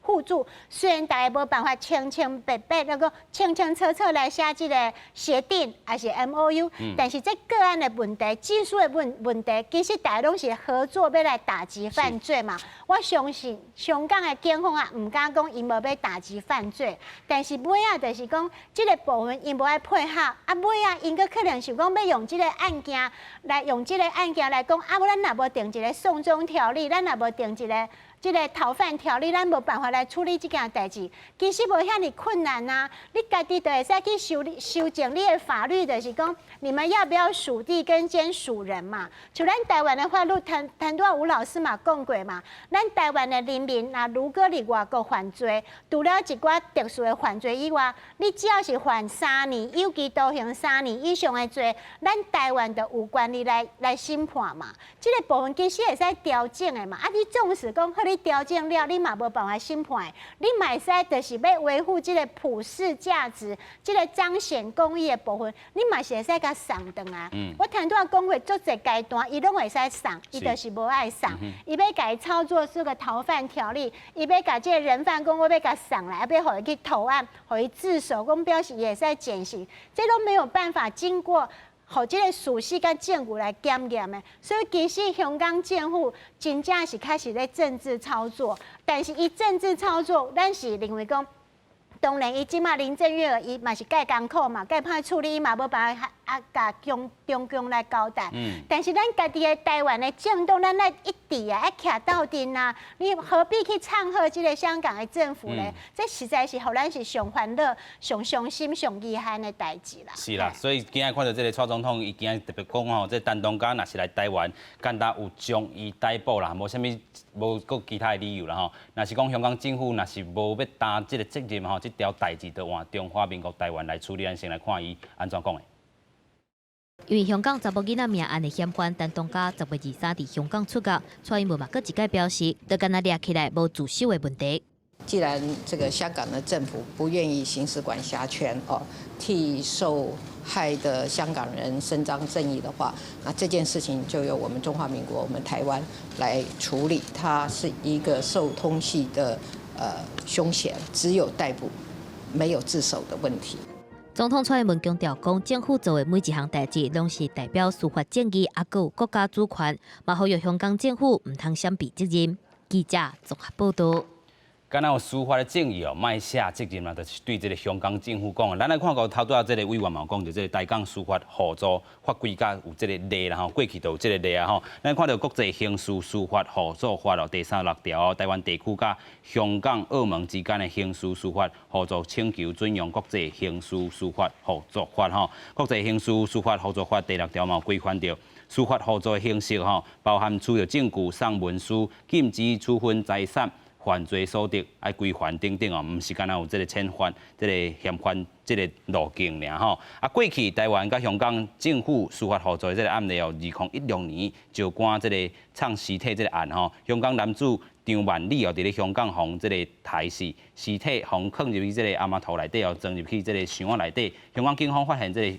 互助，雖然大家無辦法清清白白那個清清楚楚來寫這个協定，抑是 MOU，但是這個案的問題、技術的問題，其實大家攏是合作欲來打擊犯罪嘛。我相信香港的警方也毋敢講𪜶無欲打擊犯罪，但是尾仔就是講這个部分𪜶無愛配合，啊尾仔𪜶閣可能想講欲用這个案件來用這个案件來講，啊，咱若無定一个送中條例，咱若無定一个這个逃犯條例，咱無辦法來處理這件代誌。其實無遐爾困難啊！你家己就會使去修修正你的法律，就是講你們要不要屬地跟兼屬人嘛？像咱台灣的法律，陳陳拄仔吳老師嘛講過嘛。咱台灣的人民，若如果佇外國犯罪，除了一寡特殊的犯罪以外，你只要是犯三年有期徒刑三年以上的罪，咱台灣就有權利來審判嘛。這个部分其實會使調整的嘛。啊，你縱使講好你調整了，你嘛無辦法審判，你嘛會使就是欲維護這个普世價值，這个彰顯公義的部分，你嘛是會使共送轉來。我頭拄仔講過，足濟階段，伊攏會使送，伊就是無愛送，伊欲共伊操作這个逃犯條例，伊欲共這个人犯講，我欲共送來，欲予伊去投案，予伊自首，講表示伊會使減刑，這攏沒有辦法經過。予這个事實佮證據來檢驗的。所以其實香港政府真正是開始咧政治操作，但是伊政治操作，咱是認為講，當然伊這馬林鄭月娥伊嘛是蓋艱苦嘛，蓋歹處理，伊嘛無辦法啊，共中共來交代。但是咱家己的台灣的政黨，咱愛一致啊，愛徛鬥陣啊！你何必去唱和這个香港的政府呢？這實在是予咱是上煩惱、上傷心、上遺憾的代誌啦。是啦，所以今仔看著這个蔡總統，伊今仔特別講吼，這陳同佳若是來台灣，敢若有將伊逮捕啦，無啥物無閣其他的理由啦吼。若是講香港政府若是無欲擔這个責任吼，這條代誌就換中華民國台灣來處理，咱先來看伊按怎講的。因為香港查某囡仔命案的嫌犯陳同佳10月23佇香港出獄，蔡英文嘛閣一擺表示，就敢若掠起來無自首的問題。既然這個香港的政府不願意行使管轄權哦，替受害的香港人伸張正義的話，那這件事情就由我們中華民國、我們台灣來處理。他是一個受通緝的兇嫌，只有逮捕，沒有自首的問題。總統蔡英文強調講，政府做的每一項代誌，攏是代表司法正義，抑閣有國家主權，嘛呼籲香港政府毋通閃避責任。記者綜合報導。敢若有司法的正義哦，莫卸責任啦，就是對這个香港政府講。咱來看到頭拄仔這个委員嘛有講著這个台港司法互助法規佮有這个例啦吼，過去就有這个例啊吼。咱看著國際刑事司法互助法哦，第三十六條，台灣地區佮香港、澳門之間的刑事司法互助請求準用國際刑事司法互助法吼。國際刑事司法互助法第六條嘛有規範著司法互助的形式吼，包含取得證據、送文書、禁止處分財產、犯罪所得愛歸還等等哦，毋是干焦有這个遣返、這个嫌犯這个路徑爾吼。啊，過去台灣佮香港政府司法互助的這个案例哦，2016年石關這个藏屍體這个案吼，香港男子張萬里哦，佇咧香港予這个刣死，屍體予囥入去這个阿媽頭內底哦，裝入去這个箱仔內底。香港警方發現這个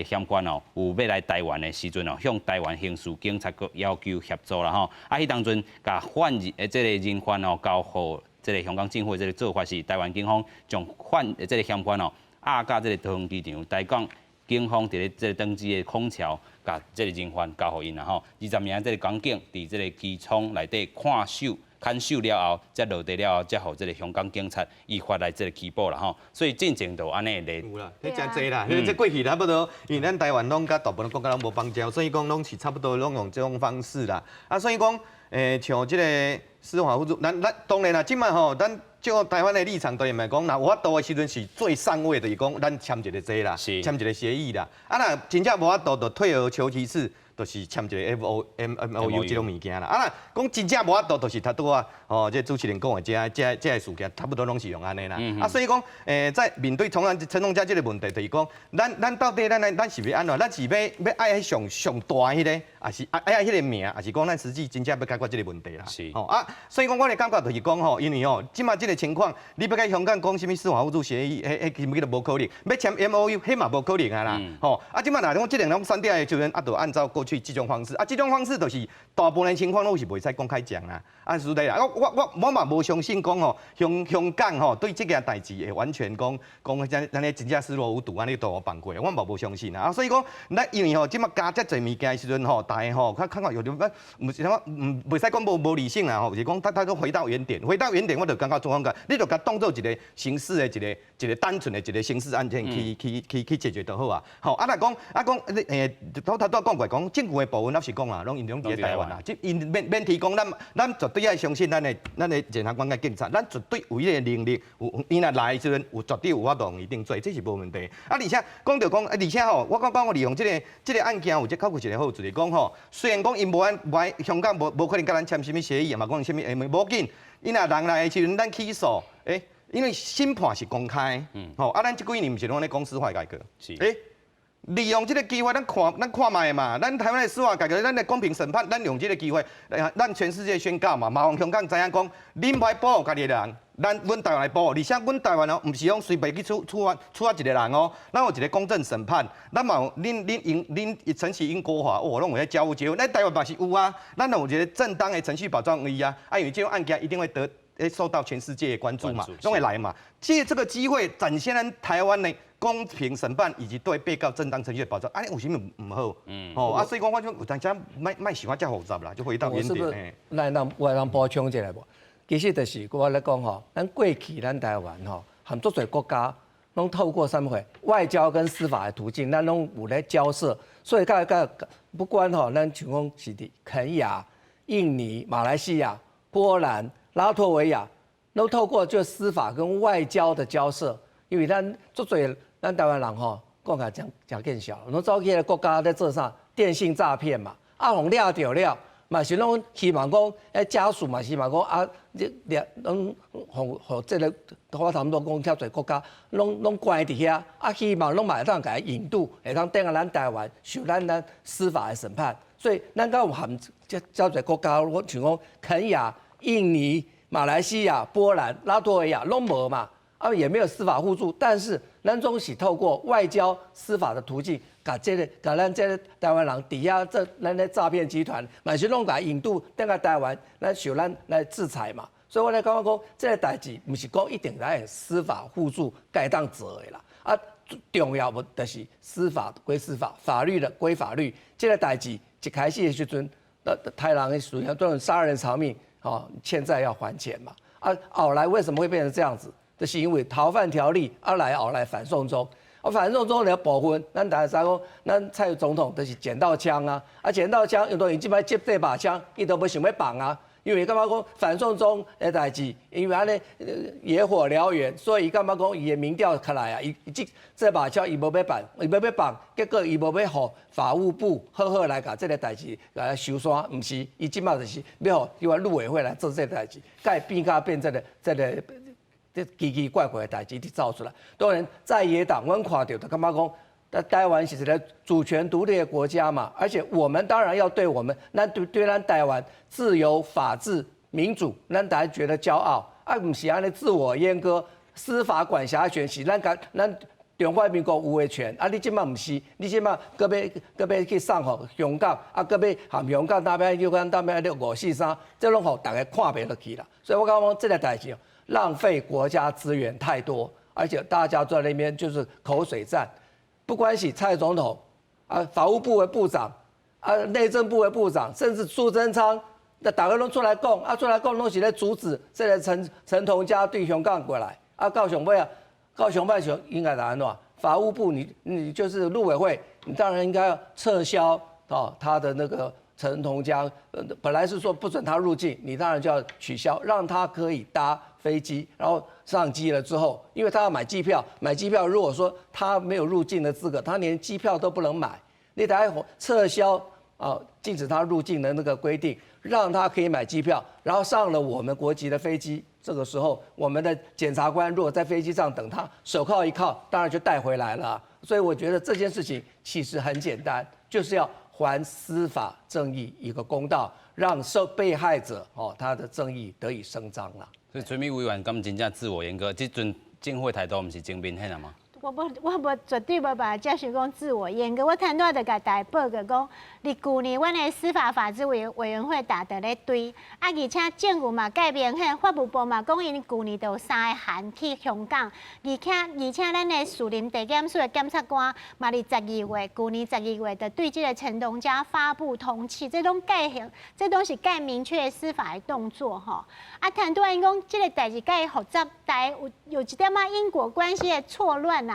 嫌犯哦，有欲來台灣的時陣哦，向台灣刑事警察局要求協助啦吼。啊，彼當陣共犯人這个人犯哦交予這个香港政府的這个做法是，台灣警方將犯這个嫌犯哦押到這个桃園機場，台港警方佇咧這个登機的空橋，共這个人犯交予𪜶啦吼。20名這个港警佇這个機艙內底看守。看守了後，才落地了後，才予這个香港警察依法來這个拘捕啦吼。所以進前就有按呢例。有啦，彼誠濟啦，這過去差不多，因為咱台灣攏佮大部分國家攏無邦交，所以講攏是差不多攏用這種方式啦。啊，所以講，像這个司法互助，咱當然啦，這擺吼，咱照台灣的立場，當然嘛講，若有法度的時陣是最上位，就是講咱簽一个這啦，簽一个協議啦。啊，若真正無法度，就退而求其次。就是簽一个 F O M M O U 這種物件啦，啊若講真正無法度，就是頭拄仔吼，這主持人講的這個事件，差不多攏是用按呢啦。啊，所以講，在面對陳同佳這个問題，就是講，咱到底咱是欲按怎？咱是欲愛彼上上大彼个，抑是愛彼个名，抑是講咱實際真正欲解決這个問題啦？吼啊，所以講，我的感覺就是講吼，因為吼，這擺這个情況，你欲共香港講啥物司法互助協議，彼根本就無可能；欲簽 M O U，彼嘛無可能啊啦。吼啊，這擺若講這兩種刪掉的時陣，啊，就按照過去這種方式，啊，這種方式就是大部分情況攏是袂使公開講啦。啊，實在啦，我嘛無相信講吼，香港吼對這件代誌會完全講講咱咧真正視若無睹按呢都放過，我嘛無相信啊。啊，所以講，咱因為吼，這擺加遮濟物件的時陣吼，大家吼較感覺有點毋是啥物，毋袂使講無理性啦吼，是講他都回到原點，回到原點，我就感覺怎講，你就共當做一个刑事的一個單純的一個刑事案件去解決就好啊。吼，啊，若講啊講，頭拄仔講過講證據的部分，老實講啊，攏𪜶攏佇咧台灣啊，這𪜶免提供，咱絕對愛相信咱的檢察官佮警察，咱絕對有彼个能力，有伊若來的時陣，有絕對有法度予伊定罪，這是無問題。啊，而且講著講，啊，而且吼，我感覺我利用這个案件有這較有一個好處，就是講吼，雖然講𪜶無按無愛香港無可能佮咱簽啥物協議，嘛講啥物 M，無緊，伊若人來的時陣，咱起訴，因為審判是公開，吼，啊，咱這幾年毋是攏咧講司法改革，利用這个機會，咱看覓嘛，咱台灣的司法改革，咱的公平審判，咱用這个機會，咱全世界宣告嘛，嘛予香港知影講，恁無愛保護家己的人，阮台灣來保護，而且阮台灣哦，毋是講隨便去處罰一个人哦，咱有一个公正審判，咱嘛有恁承襲英國法，哦，攏有遐交付結婚，咱台灣嘛是有啊，咱有一个正當的程序保障伊啊，啊，因為這種案件一定會得。會受到全世界的關注嘛，攏會來嘛。借這個機會展現咱台灣的公平審判以及對被告正當程序的保障，按呢有啥物毋好？哦啊，所以講我就有當時莫莫想遮複雜啦，就回到原點。來，咱我來補充一下無？其實就是我咧講吼，咱過去咱台灣吼，和足濟國家攏透過啥物貨外交跟司法的途徑，咱攏有咧交涉。所以佮佮不管吼，咱像講是佇肯亞、印尼、馬來西亞、波蘭、拉脫維亞，攏透過就司法跟外交的交涉，因為咱足濟咱台灣人吼，講起來誠誠見笑，攏走去彼個國家咧做啥電信詐騙嘛，啊，予掠著了，嘛是攏希望講，欸家屬嘛希望講啊，你掠攏予予這个，我差不多講遐濟國家，攏攏關佇遐，啊希望攏嘛會當共伊引渡，會當轉來咱台灣受咱咱司法的審判。所以咱敢有和遮遮濟國家，我像講肯亞、印尼、馬來西亞、波蘭、拉脫維亞攏無嘛，啊也沒有司法互助，但是咱總是透過外交司法的途徑，共這个共咱這个台灣人佇遐這咱的詐騙集團，嘛是攏共引渡轉來台灣，來受咱來制裁嘛。所以我咧感覺講，這个代誌毋是講一定來司法互助會當做的啦。啊，重要無就是司法歸司法，法律的歸法律。這个代誌一開始的時陣，那殺人的時陣，都殺人償命，哦，欠債要還錢嘛。啊，後來為什麼會變成這樣子？就是因為逃犯條例啊來後來反送中，啊反送中的部分，咱大家知講，咱蔡總統就是撿到槍啊，啊撿到槍，因為這擺接這把槍，伊都無想欲放啊。因為感覺講反送中的代誌，因為按呢野火燎原，所以伊感覺講伊的民調起來啊，伊這這把槍伊無欲放，伊無欲放，結果伊無欲予法務部好好來共這个代誌來收煞，毋是，伊這擺就是欲予這陸委會來做這个代誌，改變甲變這个這个這奇奇怪怪的代誌一直走出來。當然在野黨，阮看著就感覺講，台灣是一个主權獨立的國家嘛，而且我們當然要對我們，咱對對咱台灣自由、法治、民主，咱大家覺得驕傲。啊，毋是按呢自我閹割，司法管轄權是咱共咱中華民國有的權。啊，你這擺毋是，你這擺閣欲閣欲去送予香港，啊，閣欲和香港那邊又講那邊五四三，這攏予逐家看袂落去啦。所以我感覺這个代誌浪費國家資源太多，而且大家在那邊就是口水戰。不管是蔡總統啊，法務部的部長啊，內政部的部長，甚至蘇貞昌，那逐家攏出來講，啊出來講，攏是咧阻止這个陳陳同佳對香港過來，啊到上尾啊，到上尾就應該按怎？法務部你你就是陸委會，你當然應該要撤銷哦他的那個陳同佳，本來是說不准他入境，你當然就要取消，讓他可以搭飛機，然後上機了之後，因為他要買機票，買機票如果說他沒有入境的資格，他連機票都不能買。你得撤銷啊，禁止他入境的那個規定，讓他可以買機票，然後上了我們國籍的飛機。這個時候，我們的檢察官如果在飛機上等他，手銬一銬，當然就帶回來了。所以我覺得這件事情其實很簡單，就是要還司法正義一個公道，讓受被害者哦他的正義得以伸張啦。所以崔米委員敢真正自我閹割，這陣政府態度毋是真明顯啊嗎？我無，我無絕對無辦法接受講自我閹割。我頭拄仔就共大家報告講，佇舊年阮的司法法制委委員會逐佇咧追，啊，而且政府嘛蓋明顯，法務部嘛講𪜶舊年就有三個函去香港，而且而且咱的樹林地檢署的檢察官嘛佇十二月，舊年十二月就對這个陳同佳發布通緝，這攏蓋顯，這攏是蓋明確司法的動作吼。啊，頭拄仔𪜶講這个代誌蓋複雜，大家有有一點仔因果關係的錯亂啦。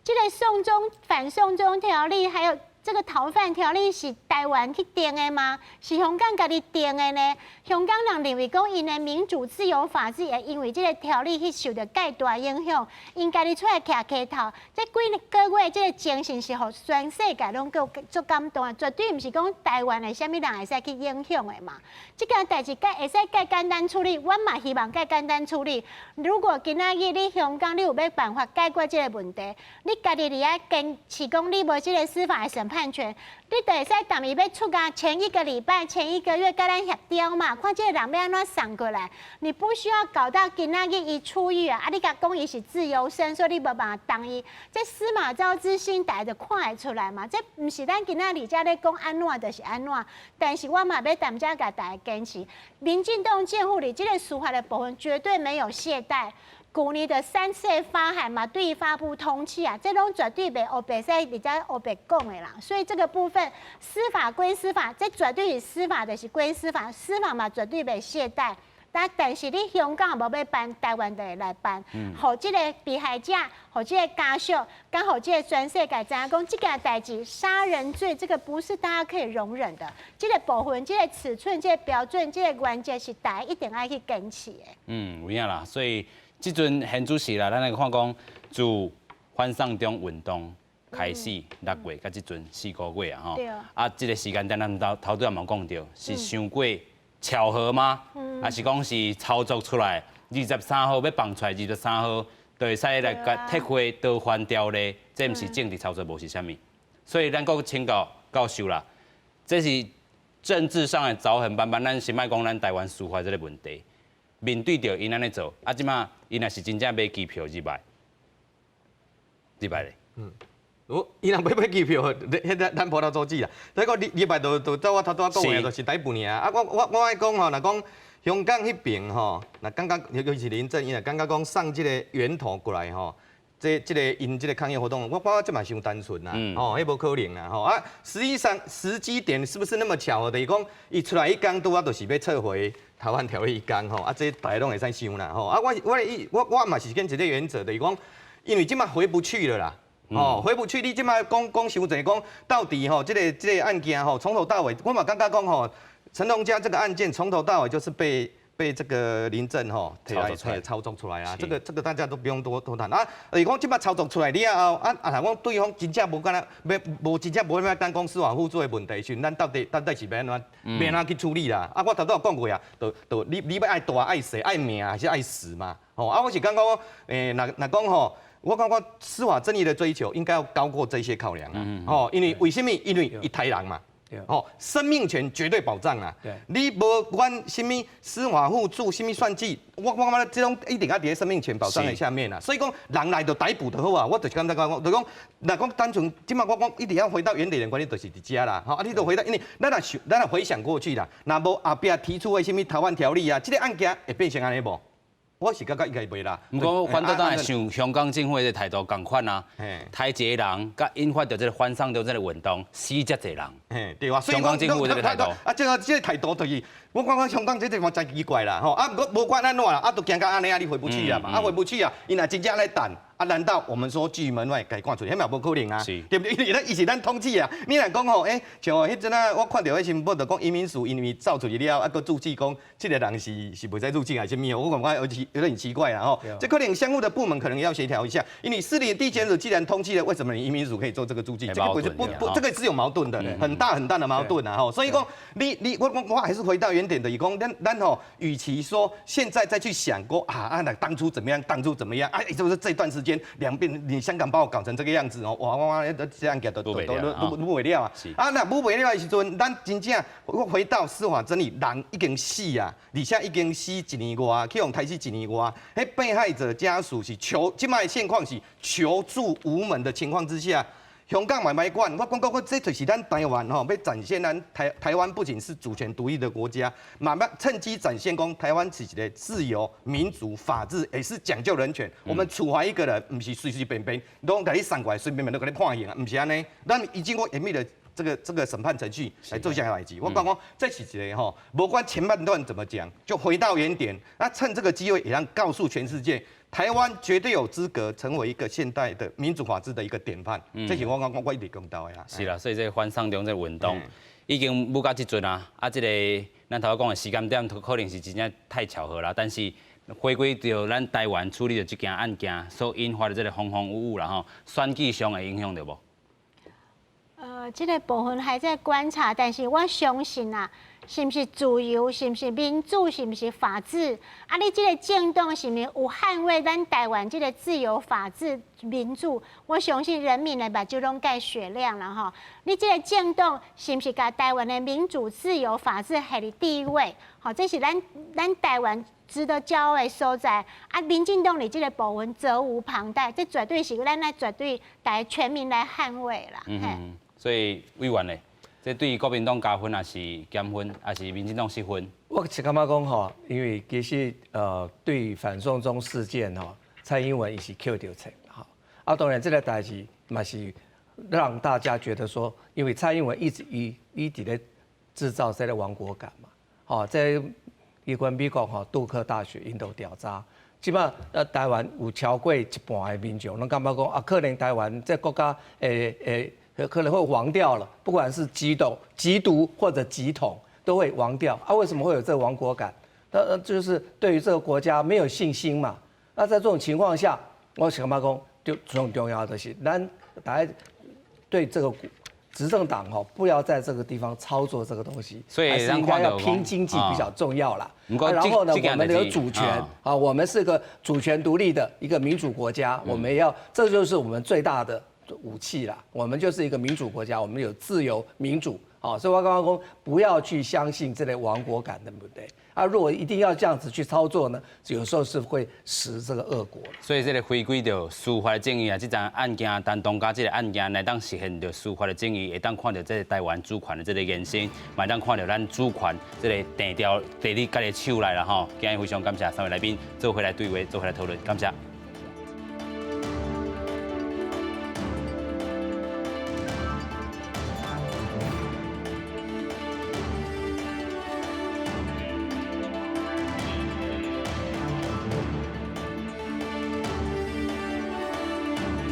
這个送中反送中條例，還有這个逃犯條例是台灣去定的嗎？是香港家己定的呢？香港人認為講𪜶的民主、自由、法治會因為這个條例去受著蓋大影響，𪜶家己出來徛溪頭，這幾個月這个精神是予全世界攏閣足感動的，絕對毋是講台灣的啥物人會使去影響的嘛。這件代誌蓋會使蓋簡單處理，阮嘛希望蓋簡單處理。如果今仔日你香港你有欲辦法解決這个問題，你家己佇遐堅持講你無這个司法的審判。判權，你就會使踮伊欲出獄前一個禮拜、前一個月共咱協調嘛，看這個人欲按怎送過來。你不需要搞到今仔日伊出獄啊，啊你共講伊是自由身，所以你無辦法動伊。這司馬昭之心，大家就看會出來嘛。這毋是咱今仔日遮咧講按怎就是按怎，但是我嘛欲踮遮共大家堅持，民進黨政府佇這個司法的部分絕對沒有懈怠。舊年的三次的發函嘛，對伊發布通緝啊，這攏絕對袂烏白使佇遮烏白講的啦。所以這個部分司法歸司法，這絕對是司法，就是歸司法，司法嘛絕對袂懈怠。但是你香港無欲辦，台灣就會來辦，予這個被害者，予這個家屬，佮予這個全世界知影講，這件代誌殺人罪，這個不是大家可以容忍的。這個部分、這個尺寸、這個標準、這個原則是大家一定愛去堅持的。嗯，有影啦，所以這陣現主時啦，咱來看講自反送中運動開始6月，到這陣4個月啊，吼。啊，這個時間點咱頭頭拄仔嘛講著，是傷過巧合嗎？還是講是操作出來？23號欲放出來，23號就會使來共撤回逃犯條例，這毋是政治操作，無是啥物？所以咱閣請教教授啦，這是政治上的髒痕斑斑，咱先莫講咱台灣司法這個問題，面對著𪜶按呢做，啊，這馬𪜶若是真正買機票入來，入來咧。我伊若欲買機票，彼個咱無法度阻止啦。這個入來就照我頭拄仔講的，就是逮捕爾。啊，我愛講吼，若講香港彼邊吼，若感覺尤其是林鄭，伊若感覺講送這個源頭過來吼，這個𪜶這個抗議活動，我感覺這嘛傷單純啦，吼，彼無可能啦，吼啊，實際上時機點是不是那麼巧合？就是講伊出來彼工拄仔就是欲撤回逃犯條例彼工吼，啊，這大家攏會使想啦，吼啊，我嘛是堅持這個原則，就是講，因為這馬回不去了啦。哦，回不去，你這馬講講傷濟，講到底吼，這個案件吼，從頭到尾，我嘛感覺講吼，陳同佳這個案件從頭到尾就是被這個林鄭吼提來操作出來啊，這個大家都不用多多談啊。就是講這馬操作出來了後，啊啊，若講對方真正無敢若欲無真正無欲等講司法互助的問題時，咱到底是欲按怎欲按怎去處理啦？啊，我頭拄有講過啊，就你欲愛大愛細愛命還是愛死嘛？吼啊，我是感覺講，若講吼。我感覺司法正義的追求應該要高過這些考量啊！哦，因為為什麼？因為伊刣人嘛，哦，生命權絕對保障啊！你無管什麼司法互助、什麼算計，我感覺這種一定愛佇生命權保障的下面啊。所以講，人來就逮捕就好啊！我就是感覺講，就講，若講單純，這馬我講一定要回到原點的觀點，就是佇遮啦。吼，啊，你就回到，因為咱若想，咱若回想過去啦，若無後壁提出的什麼逃犯條例啊，這個案件會變成按呢無？我是感覺應該袂啦。毋過反倒當然像香港政府的態度仝款啊，刣一個人，佮引發著這個反送中這個運動，死遮濟人。嘿，對啊。香港政府這個態度。啊，這個態度就是，我感覺香港這地方真奇怪啦，吼啊，毋過無管按怎啦，啊，都驚到按呢啊，你回不去啊嘛，啊，回不去啊，伊若真正咧等，啊，難道我們說拒門外共伊趕出去，彼嘛無可能啊，對不對？因為伊是咱統治啊，你若講吼，欸，像彼陣啊，我看著彼新聞就講移民署因為走出去了，啊，閣註記講這個人是袂使入境還是啥物，我感覺有點奇怪啦吼。這可能相互的部門可能要協調一下，因為士林地檢署既然通緝了，為什麼你移民署可以做這個註記？這個不是不不，這個是有矛盾的，很大很大的矛盾啊吼。所以講，你我還是回到原點的，講咱咱吼，與其說現在再去想過啊啊，那當初怎麼樣，當初怎麼樣，啊，就是這段時間兩邊你香港把我搞成這個樣子哦，哇哇哇，這樣給都都都都無袂了啊！啊，若無袂了的時陣，咱真正我回到司法正義，人已經死啊，而且已經死一年外，去予刣死一年外，彼被害者家屬是求，這擺現況是求助無門的情況之下。香港嘛莫管，我感覺我這就是咱台灣吼，欲展現咱台灣不僅是主權獨立的國家，嘛欲趁機展現講台灣是一個自由、民主、法治，也是講究人權。我們處罰一個人，毋是隨隨便便攏共你送過來，隨便便攏共你判刑啊，毋是按呢。咱已經過嚴密的這個審判程序來做這項代誌。我感覺這是一個吼，無管前半段怎麼講，就回到原點。那趁這個機會，也讓告訴全世界。台灣絕對有資格成為一個現代的民主法治的一個典範，這是我講我一直講到的啊。是啦，所以這個反送中這個運動已經舞到這陣啊，啊，這個咱頭仔講的時間點可能是真正太巧合啦。但是回歸到咱台灣處理的這件案件所引發的這個風風雨雨啦吼，選舉上會影響著無？這個部分還在觀察，但是我相信啊，是毋是自由？是毋是民主？是毋是法治？啊，你這個政黨是毋是有捍衛咱台灣這個自由、法治、民主？我相信人民的目睭攏蓋雪亮啦吼。你這個政黨是毋是共台灣的民主、自由、法治擺佇第一位？吼，這是咱台灣值得驕傲的所在。啊，民進黨佇這個部分責無旁貸，這絕對是咱來絕對大家全民來捍衛啦。所以委員咧，這對國民黨加分還是減分，還是民進黨失分？我是感覺講吼，因為其實對反送中事件吼，蔡英文伊是抾著錯吼。啊，當然這個代誌嘛是讓大家覺得說，因為蔡英文一直伊佇咧製造這個亡國感嘛，吼，這伊關美國吼杜克大學𪜶都調查，這擺台灣有超過一半的民眾攏感覺講啊，可能台灣這國家可能會亡掉了，不管是急獨、急獨或者急統，都會亡掉啊。為什麼會有這個亡國感？那就是對於這個國家沒有信心嘛。那在這種情況下，我想講，就最重要的是，咱大家對這個執政黨吼，不要在這個地方操作這個東西，所以還是應該要拼經濟比較重要啦。然後呢，我們有主權啊，我們是個主權獨立的一個民主國家，我們要，這就是我們最大的武器啦。我們就是一個民主國家，我們有自由民主，好，所以我剛剛講不要去相信這類亡國感的，對不對？啊，如果一定要這樣子去操作呢，有時候是會食這個惡果。所以這個回歸著司法的正義啊，這樁案件，陳同佳這個案件來當實現著司法的正義，會當看著這個台灣主權的這個延伸，嘛會當看著咱主權這個定調地佇家己手內啦吼。今日非常感謝三位來賓做伙來對話，做伙來討論，感謝。